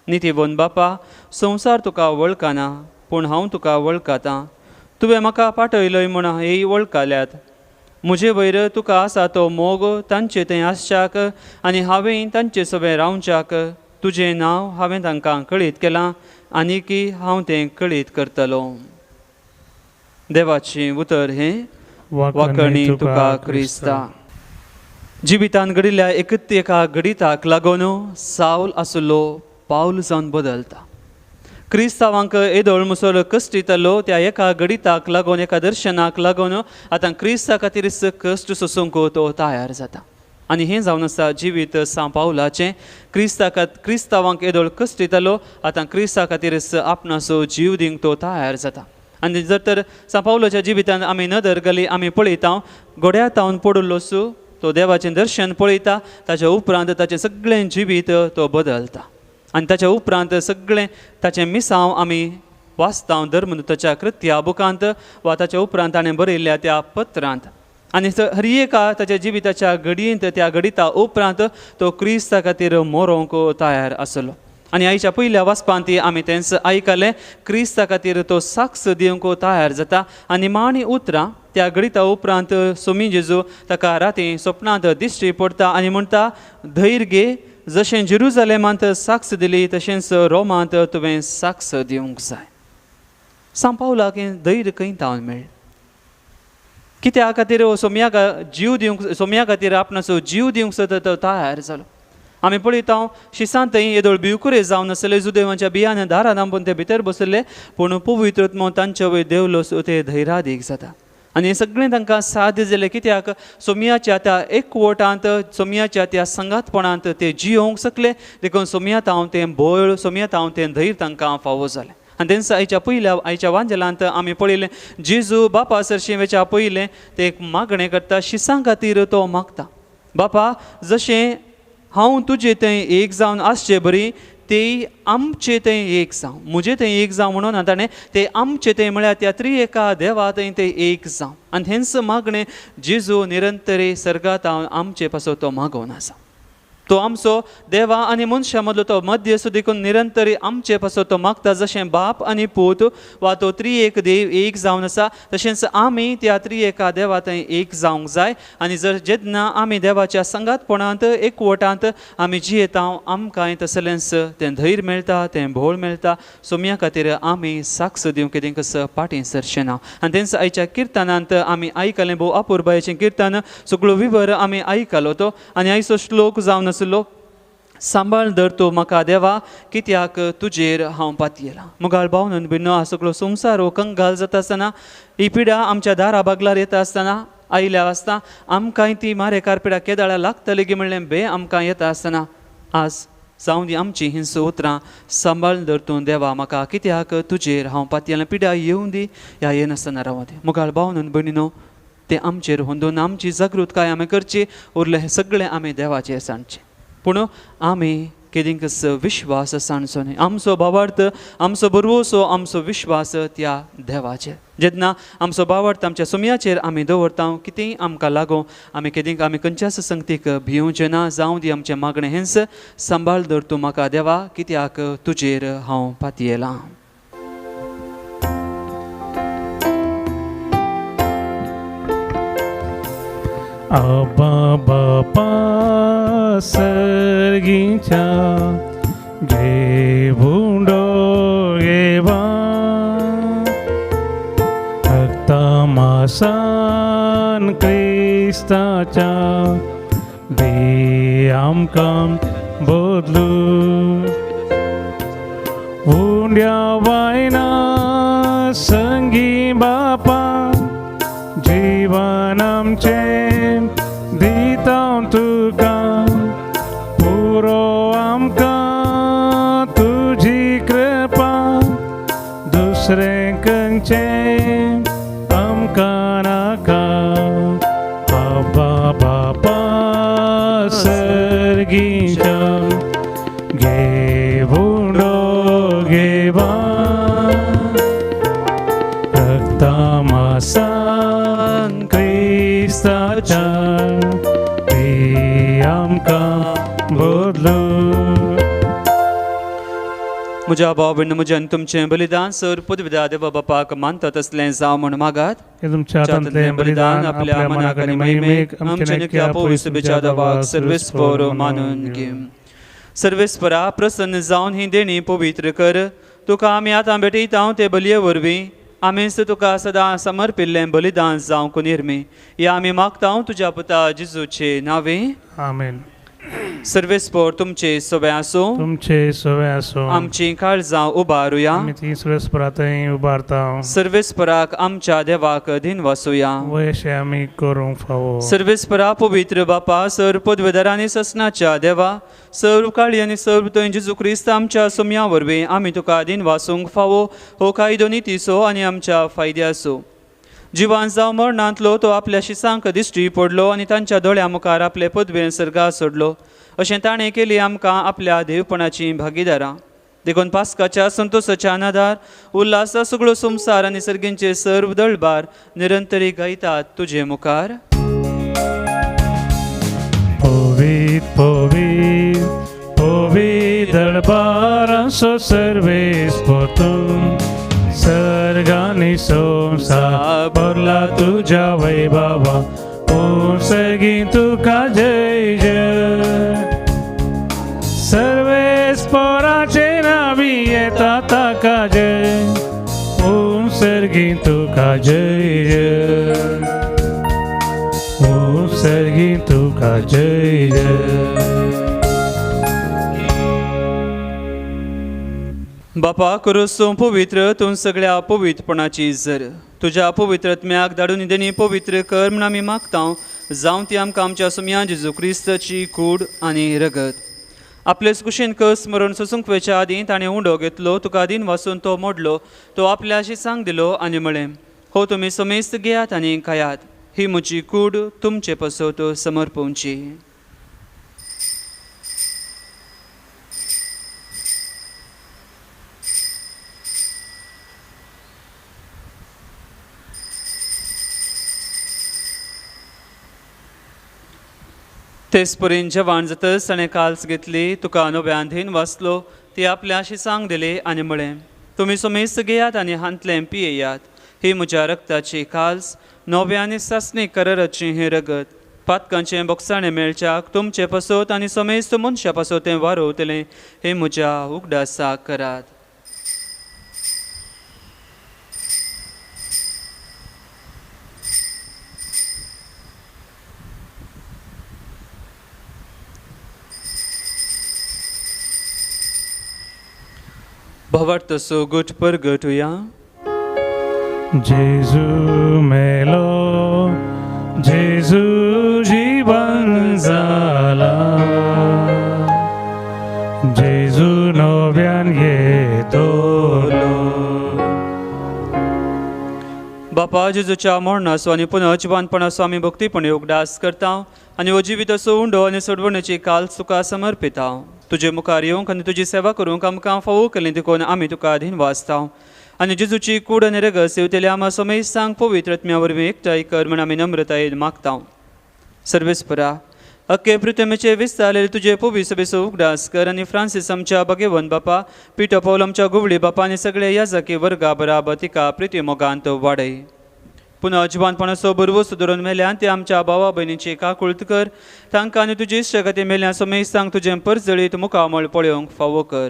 नितीबोन बापा, संवसार तुका वळखना, पूण हांव तुका वळखतां. तुवें म्हाका पाठयलोय म्हूण हेय वळखल्यात. म्हजे वयर तुका आसा तो मोग तांचे थंय आसच्याक आनी हांवें तांचे सगळें रावच्याक तुजें नांव हांवें तांकां कळीत केलां आनीकी हांव तें कळीत करतलो. देवाचें उतर हें वाकणी तुका क्रिस्ता. जिवितान घडिल्ल्या एकच एका घडिताक लागून सावल आसलो पावल जावन बदलता. क्रिस्तांवांक येदोळ मुसळ कश्ट दितालो त्या एका घडिताक लागून, एका दर्शनाक लागून आतां क्रिस्ता खातीर कश्ट सोसूंक तो तयार जाता. आनी हें जावन आसा जिवीत सांव पावलाचें. क्रिस्तांवांक येदोळ कश्ट दितालो, आतां क्रिस्ता खातीर आपणाचो जीव दिवंक तो तयार जाता. आनी जर तर सांव पावलाच्या जिवितान आमी नदर घाली, आमी पळयता घोड्या तावन पडिल्लो सो तो देवाचें दर्शन पळयता, ताच्या उपरांत ताचें सगळें जिवीत तो बदलता. आनी ताच्या उपरांत सगळें ताचें मिसांव आमी वाचता धर्मदूताच्या कृत्या बुकांत वा ताच्या उपरांत ताणें बरयल्ल्या त्या पत्रांत. आनी हर एका ताच्या जिविताच्या घडयेंत त्या घडिता उपरांत तो क्रिस्ता खातीर मरोंक तयार आसलो. आनी आयच्या पयल्या वाचपांत आमी तेंच आयकलें, क्रिस्ता खातीर तो साक्ष दिवंक तयार जाता. आनी माणी उतरां त्या घडिता उपरांत सोमी जेजू ताका राती सपनांत दिश्टी पडटा आनी म्हणटा, धैर्य घे, जशें जेरुजलेमांत साक्ष दिली तशेंच रोमांत तुवें साक्ष दिवंक जाय. सांव पावलाक हें धैर्य खंय तावन मेळ्ळें? कित्या खातीर सोम्याक जीव दिवंक, सोम्या खातीर आपणाचो जीव दिवंक सत तो तयार जालो. आमी पळयता शिसान थंय येदोळ भिवकुरे जावन आसले, जुदेवांच्या बियान दारां दांपून ते भितर बसले, पूण पवित्र आत्मो तांचे वयर देवलो सो ते धैर्यादीक जाता. आनी हें सगळें तांकां साध्य जालें कित्याक सोम्याच्या त्या एकवटांत, सोम्याच्या त्या संगातपणांत ते जियोवंक शकले. देखून सोम्यांत हांव तें बळ, सोम्यांत हांव तें धैर्य तांकां फावो जालें. आनी तेंच आयच्या पयल्या आयच्या वांजेलांत आमी पळयलें, जेजू बापा सरशीं वेच्या पयलें ते एक मागणें करता, शिसां खातीर तो मागता, बापा जशें हांव तुजे थंय एक जावन आसचे बरी तेय आमचे थंय एक जावं, म्हजे थंय एक जावं म्हणून ताणें ते आमचे थंय म्हळ्यार त्या त्रिएका देवा थंय ते एक जावं. आनी हेंच मागणें जेजू निरंतरे सर्गांत आमचे पासत तो मागोवन आसा. तो आमचो देवा आनी मनशा मदलो तो मध्यस्थ देखून निरंतरी आमचे पासत तो मागता. जशें बाप आनी पूत वा तो त्रिएक देव एक जावन आसा तशेंच आमी त्या त्रिएका देवा थंय एक जावंक जाय. आनी जर जेन्ना आमी देवाच्या संगातपणांत एकवटांत आमी जियेता आमकांय तसलेंच तें धैर्य मेळटा, तें भोळ मेळटा. सोम्या खातीर आमी साक्ष दिवंक कितें कसो फाटीं सरचें ना. आनी तेंच आयच्या किर्तनांत आमी आयकलें भोव अपुरबायेचें किर्तन, सगळो विवर आमी आयकलो तो. आनी आयचो श्लोक जावन आसलो सांबाळ धर तूं म्हाका देवा कित्याक तुजेर हांव पातयेलां. मुगाळ भाव भिन्न हा सगळो संवसार हो कंगाल जाता आसतना, ही पिडा आमच्या दारा बागलार येता आसतना आयल्या आसता आमकांय ती मारेकार पिडा केदाळा लागतली गी म्हणलें बे आमकां येता आसतना आज जावं दी आमची हिंस उतरां सांबाळ धर तूं देवा म्हाका कित्याक तुजेर हांव पातयेलां. पिडा येवं दी ह्या येनासतना रावं दी. मुगाळ भाव भयणीनो तें आमचेर होंदून आमची जागृतकाय आमी करची, उरलें हें सगळें आमी देवाचेर सांडचें. पूण आमी केदींकच विश्वास सांडचो न्हय. आमचो भावार्थ, आमचो भरवंसो, आमचो विश्वास त्या देवाचेर. जेन्ना आमचो भावार्थ आमच्या सुमयाचेर आमी दवरता कितेंय आमकां लागूं आमी केदींक आमी खंयच्याच संगतीक भिवचें ना. जावं दी आमचें मागणें हेंच सांबाळ धर तूं म्हाका देवा कित्याक तुजेर हांव पातयेलां. आबा बापा सर्गीच्या घेवून डोळेवा रक्तमासान क्रिस्ताच्या दे आमकां बदलू उंड्या वायना संगी बापा जीवन आमचें दिता तुका पुरो आमकां तुजी कृपा दुसरें खंयचें आमकां नाका. आबा बापा सर्गीच्या घेवून घेवा रक्तमासान क्रिस्ताच्या दे आमकां बदलू. म्हज्या भाव भयण म्हजें आनी तुमचें बलिदान सर पदविदा देवा बापाक मानता तसलें जावं म्हूण मागात. तुमच्या हातांतलें बलिदान आपल्या मनाक आनी महिमेक आमच्या नित्या पवित्र देवाक सर्वेस्पर मानून घे. सर्वेस्परा प्रसन्न जावन ही देणी पवित्र कर. तुका आमी आतां भेटयता ते बलये वरवीं आमीच तुका सदां समर्पिल्लें बलिदान जावंक निर्मी. या आमी मागता तुज्या पुता जेजूचे नांवे. आमेन. सर्वेस्पर तुमचे सवे आसूं, तुमचे सवे आसूं. आमची काळजां उबारुया, आमी ती सर्वेस्परा थंय उबारता. सर्वेस्पराक आमच्या देवाक धीन वासुया, वयशे आमी करूंक फावो. सर्वेस्परा पवित्र बापा सर पदवेदार आनी ससनाच्या देवा सर्व काळी आनी सर्व थंय जेजू क्रिस्त आमच्या सुम्या वरवीं आमी तुका धीन वासूंक फावो. हो कायदो नितीचो आनी आमच्या फायद्याचो. जिवान जावं मरणांतलो तो आपल्या शिसांक दिश्टी पडलो आनी तांच्या दोळ्या मुखार आपले पदवेन सर्गा सोडलो. अशें ताणें केली आमकां आपल्या देवपणाची भागीदारां. देखून पास्काच्या संतोसाच्या नादार उल्हासा सगळो संवसार आनी सर्गींचे सर्व दळबार निरंतरी गायतात तुजे मुखार. पवित्र पवित्र पवित्र दळबारांचो सर्वेस्पर तूं सर्गांनी संवसार भरला तुज्या वैभवा ओ सर्गी तुका जय जय. सर्वेस्पराचे नावी येता ताका जय ओम सर्गी तुका जय जय ओम सर्गी तुका जय जय. बापा करूं पवित्र तूं सगळ्या पवित्रपणाची जर तुज्या पवित्रत्म्याक धाडून देणी पवित्र कर म्हूण आमी मागता. जावं ती आमकां आमच्या सुम्या जेजू क्रिस्ताची कूड आनी रगत. आपलेच कुशीन कस मरण सोसूंक वयच्या आदीं ताणें उंडो घेतलो, तुका दीन वासून तो मोडलो, तो आपल्या शिसांक दिलो आनी म्हळें, हो तुमी समेस्त घेयात आनी खायात, ही म्हजी कूड तुमचे पासत समर्पोवची. तेच परीन जेवण जातच ताणें काल्स घेतली, तुका नव्यान धीन वाचलो, ती आपल्या शिसांक दिली आनी म्हळें, तुमी समेस्त घेयात आनी हांतलें पियेयात. ही म्हज्या रक्ताची काल्स, नव्या आनी सासणी कराराची हें रगत. पातकांचें बोगसाणें मेळच्याक तुमचे पासत आनी समेस्त मनशां पासत तें वारोवतलें. हें म्हज्या उगडासाक करात. भावार्थ सो गुट परगटुया. जेजू मेलो, जेजू जीवन जाला, जेजू नव्यान येतलो. बापा, जेजूच्या मरणाचो आनी पुनर्जिवनपणाचो आमी भक्तीपणी उगडास करता आनी हो जिविताचो उंडो आनी सोडवणेची काल तुका समर्पिता. तुजे मुखार येवंक आनी तुजी सेवा करूंक आमकां फावो केली देखून आमी तुका अधीन वाचता आनी जेजूची कूड आनी रगत सेवतल्या आमा समेस्तांक पवित्र आत्म्या वरवीं एकठांय कर म्हण आमी नम्रतायेन मागता. सर्वेस्परा, अख्खे पृथ्वीचे विस्तारलेले तुजे पवित्र सभेचो उगडास कर आनी फ्रांसीस आमच्या भगेवन बापा, पिटो पावल आमच्या गुवळी बापा आनी सगळे याजकी वर्गा बराबर तिका प्रिती मोगांत वाडय. पुनः जिवानपणाचो बरवस धरून मेल्यान ते आमच्या भावा भयणीची काकुळत कर. तांकां आनी तुजी इश्टागती मेल्यान समेस्तांक तुजें परजळीत मुखामळ पळोवंक फावो कर.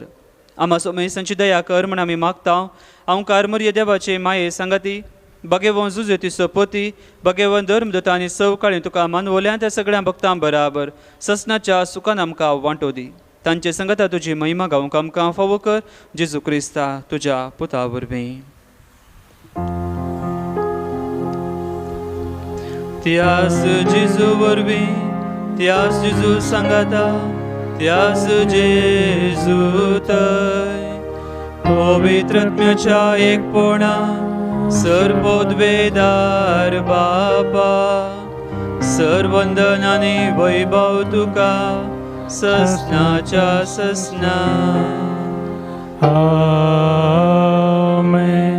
आमा समेस्तांची दया कर म्हण आमी मागता. आमकार मरिये देवाचे माये सांगाती, भगेवन जुजेती पती, भगेवन धर्मदूत आनी सवकाळी तुका मानवल्यान त्या सगळ्या भक्तां बराबर ससनाच्या सुखान आमकां वांटो दी. तांचे संगता तुजी महिमा गावंक आमकां फावो कर. जेजू क्रिस्ता तुज्या पुता वरवीं. त्यास जेजू वरवीं, त्यास जेजू सांगाता, त्यास जेजू थंय पवित्र आत्म्याच्या एकपणा सर्वोद्वेदार बापा, सर्वंदन आनी वैभव तुका ससनाच्या ससना. आमेन.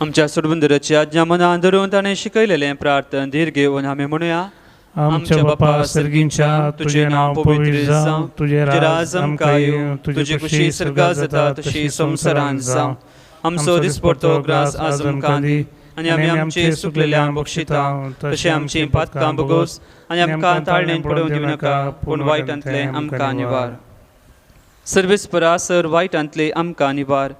आमच्या सोडबंदराची आज्ञा मनान धरून ताणें शिकयलेलें प्रार्थन धीर घेवन आमी म्हणुया. आमच्या बापा सर्गींच्या, तुजें नांव पवित्र जावं, तुजें राज आमकां येवं, तुजी खुशी स्वर्गांत जाता तशी संवसारांत जावं. आमचो दिसपडतो ग्रास आज आमकां दी आनी आमी आमचे सुकलेल्यांक बक्षिता तशें आमचीं पातकां भोगोस आनी आमकां ताळणेन पडोवन दिवं नाका, पूण वायटांतलें आमकां निवार. सर्वेस्परा, सर वायटांतलें आमकां निवार.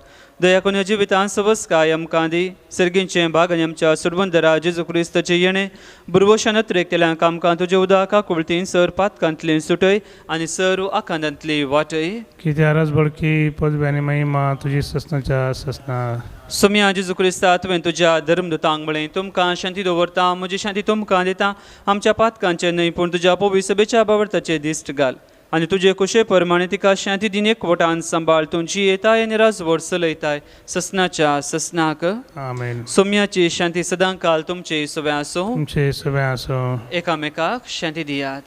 दया करून जिवितांत सवस्काय आमकां दी. सर्गींचें भाग आनी आमच्या सोडवंदरा जेजू क्रिस्ताचें येणें बुरवशान अत्रेकतल्यांक आमकां तुजें उदक काकुळतीन सर पातकांतली सुटय आनी सर्व आकांतांतली वाटय. कित्याक बळकी पदवी आनी महिमा तुजी ससनाच्या ससना. सोम्या जेजू क्रिस्ता, तुवें तुज्या धर्मदूतांक म्हळें, तुमकां शांती दवरता, म्हजी शांती तुमकां दिता. आमच्या पातकांचें न्हय पूण तुज्या पवित्र सभेच्या भावार्थाचें दिश्ट घाल आनी तुजे कुशे प्रमाणे तिका शांती दिन एकवटान सांबाळ. तुमची येताय आनी राजवट चलयताय ससनाच्या ससनाक. आमेन. सोम्याची शांती सदांकाल तुमचे सगळे आसूं. तुमचे सगळे आसूं. एकामेकाक शांती दियात.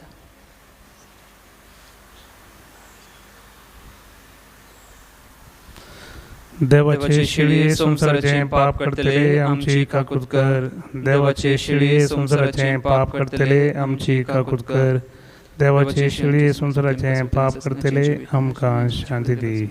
देवाचे शिळये संवसाराचें पाप करतले आमची काकूत कर. देवाचे शिळये संवसाराचें पाप करतले आमची काकूत कर. देवाचे शिळये संवसाराचें पाप करतले आमकां शांती दी.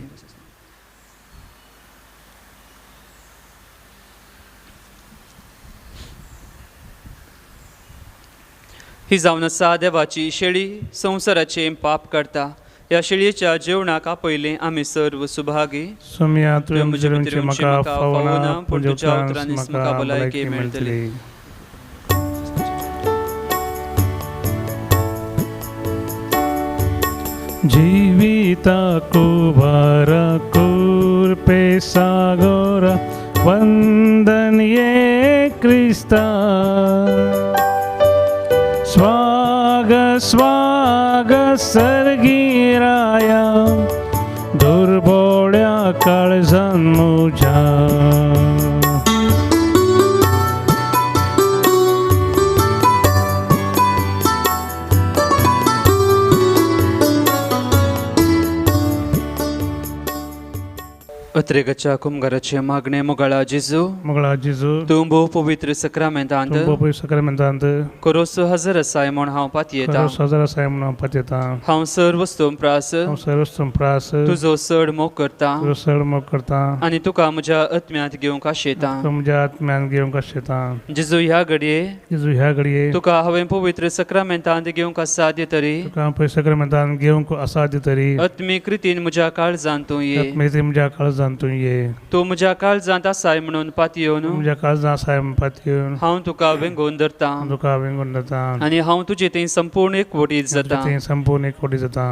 ही जावन आसा देवाची शेळी, संवसाराचें पाप करता. ह्या शेळयेच्या जेवणाक आपयलें आमी सर्व सुभागी. सोम्या, तुवें म्हजे म्हाका फावना, पूण तुज्या उतरांनीच म्हाका भलायकी मेळटली. जीविताको भरपूर सागोर वंदन ये क्रिस्ता. स्वाग स्वाग सर्गीराया, दुर्बोळ्या काळजान म्हज्या. अत्रेगाच्या कुमगाराचे मागणे मोगाळा जेजू, मोगळा जेजू, तूं भोव पवित्र सक्रामेंतांत तूं पवित्र सक्रामेंतांत करोस हजर आसाय म्हूण हांव पातयेतां. खरो हजर आसाय म्हणून हांव पातयेतां. हांव सर वस्तूं प्रास हांव सर्वस्तम प्रास तुजो चड मोग करता तुजो चड मोग करता आनी तुका म्हज्या आत्म्यांत घेवंक आशेतां. तुका म्हज्या आत्म्यान घेवंक आशेतां. जेजू ह्या घडये जेजू ह्या घडये तुका हांवें पवित्र सक्रामेंतांत घेवंक असाध्य तरी तुका हांव पवित्र सक्रामेंतांत घेवंक असाध्य तरी आत्मीक रितीन म्हज्या काळजांत तूं ये. आत्मीक म्हज्या काळजांत तूं ये. तूं म्हज्या काळजांत आसाय म्हणून पातयेवन म्हज्या काळजांत आसाय म्हणून पातयेवन हांव तुका वेंगोवन धरतां. हांव तुका वेंगोवन धरतां. आनी हांव तुजे थंय संपूर्ण एकवटीत जाता. थंय संपूर्ण एकवटीत जाता.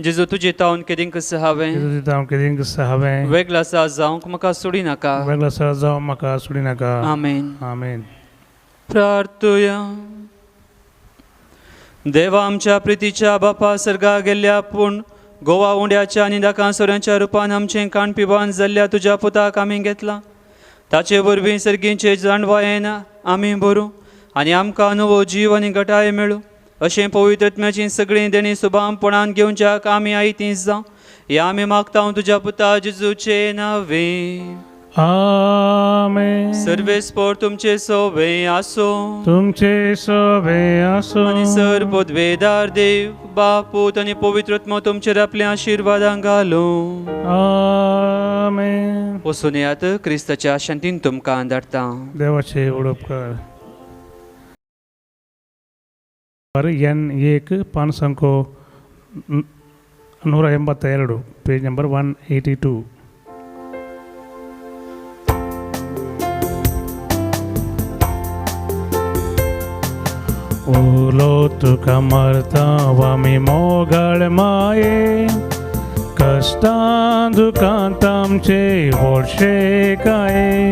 जेजू तुजे तावन केदींकस हांवें जेजू तुजे हांव केदींकस हांवें वेगळासा जावंक म्हाका सोडिनाका. वेगळासा जावंक म्हाका सोडिनाका. आमेन. आमेन. प्रार्थुया. देवा आमच्या प्रितीच्या बापा, सर्गा गेल्ल्या पूण गोवा उंड्याच्या आनी दाकांसोऱ्यांच्या रुपान आमचें काण पिवान जाल्ल्या तुज्या पुताक आमी घेतला. ताचे वरवीं सर्गींचे जाणवायेन आमी भरूं आनी आमकां नवो जीव आनी घटाय मेळूं अशें पवित्र आत्म्याचीं सगळीं देणीं सुबामपणान घेवच्याक आमी आयतीं जावं. ह्या आमी मागता तुज्या पुता जेजूचे नांवे. आमेन. सर्वेस्पोर तुमचे सोवे आसो. तुमचे सोवे आसो. आनी सर पदवेदार देव बाप पूत आनी पवित्र आत्मो तुमचेर आपल्या आशिर्वादां घालूं. आमेन. वचून येयात, क्रिस्ताच्या शांतीन तुमकां धाडटा. देवाचे उडोपकार. एन एक पान संको 182, पेज नंबर 182. उलो तुका मरता आमी मोगाळ माये, कश्टां दुखांत आमचे व्हडशे काय,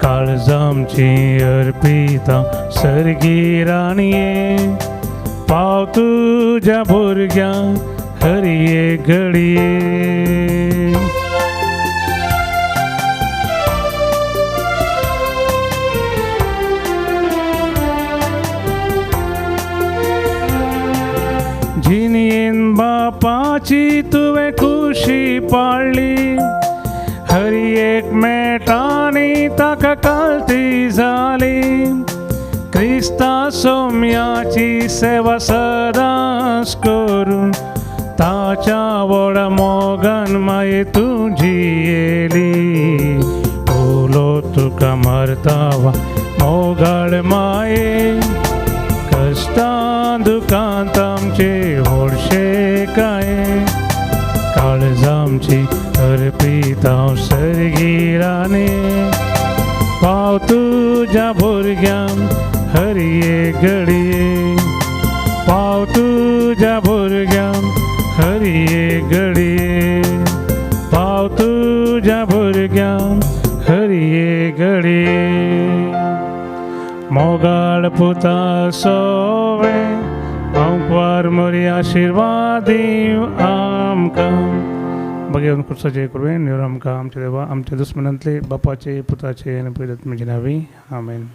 काळजामची अर्पिता सर्गी राणये, पाव तुज्या भुरग्यांक हरये घडये. जिणेन बापाची तुवें खुशी पाळ्ळी, हर एक मेटांनी ताका कालती जाली, क्रिस्ता सोम्याची सेवा सदांच करून ताच्या व्हडा मोगान माये तूं जियेली. उलो तुका मरतावा मोगाळ माये, कश्टां दुखांत आमचे व्हडशे काय, काळजामची अर्पिता सर्गी राणे, पाव तुज्या भुरग्यांक हरये घडये, पाव तुज्या भुरग्यांक हरये घडये, पाव तुज्या भुरग्यांक हरये घडये. मोगाळ पुता सोवे आंकवार मोरी आशिर्वाद दीव आमकां. बघेवन कुर्साचे करुया निवर आमकां आमच्या देवा आमच्या दुस्मनांतले बापाचे पुताचे आनी पवित्र आत्म्याचे नांवी. आमेन.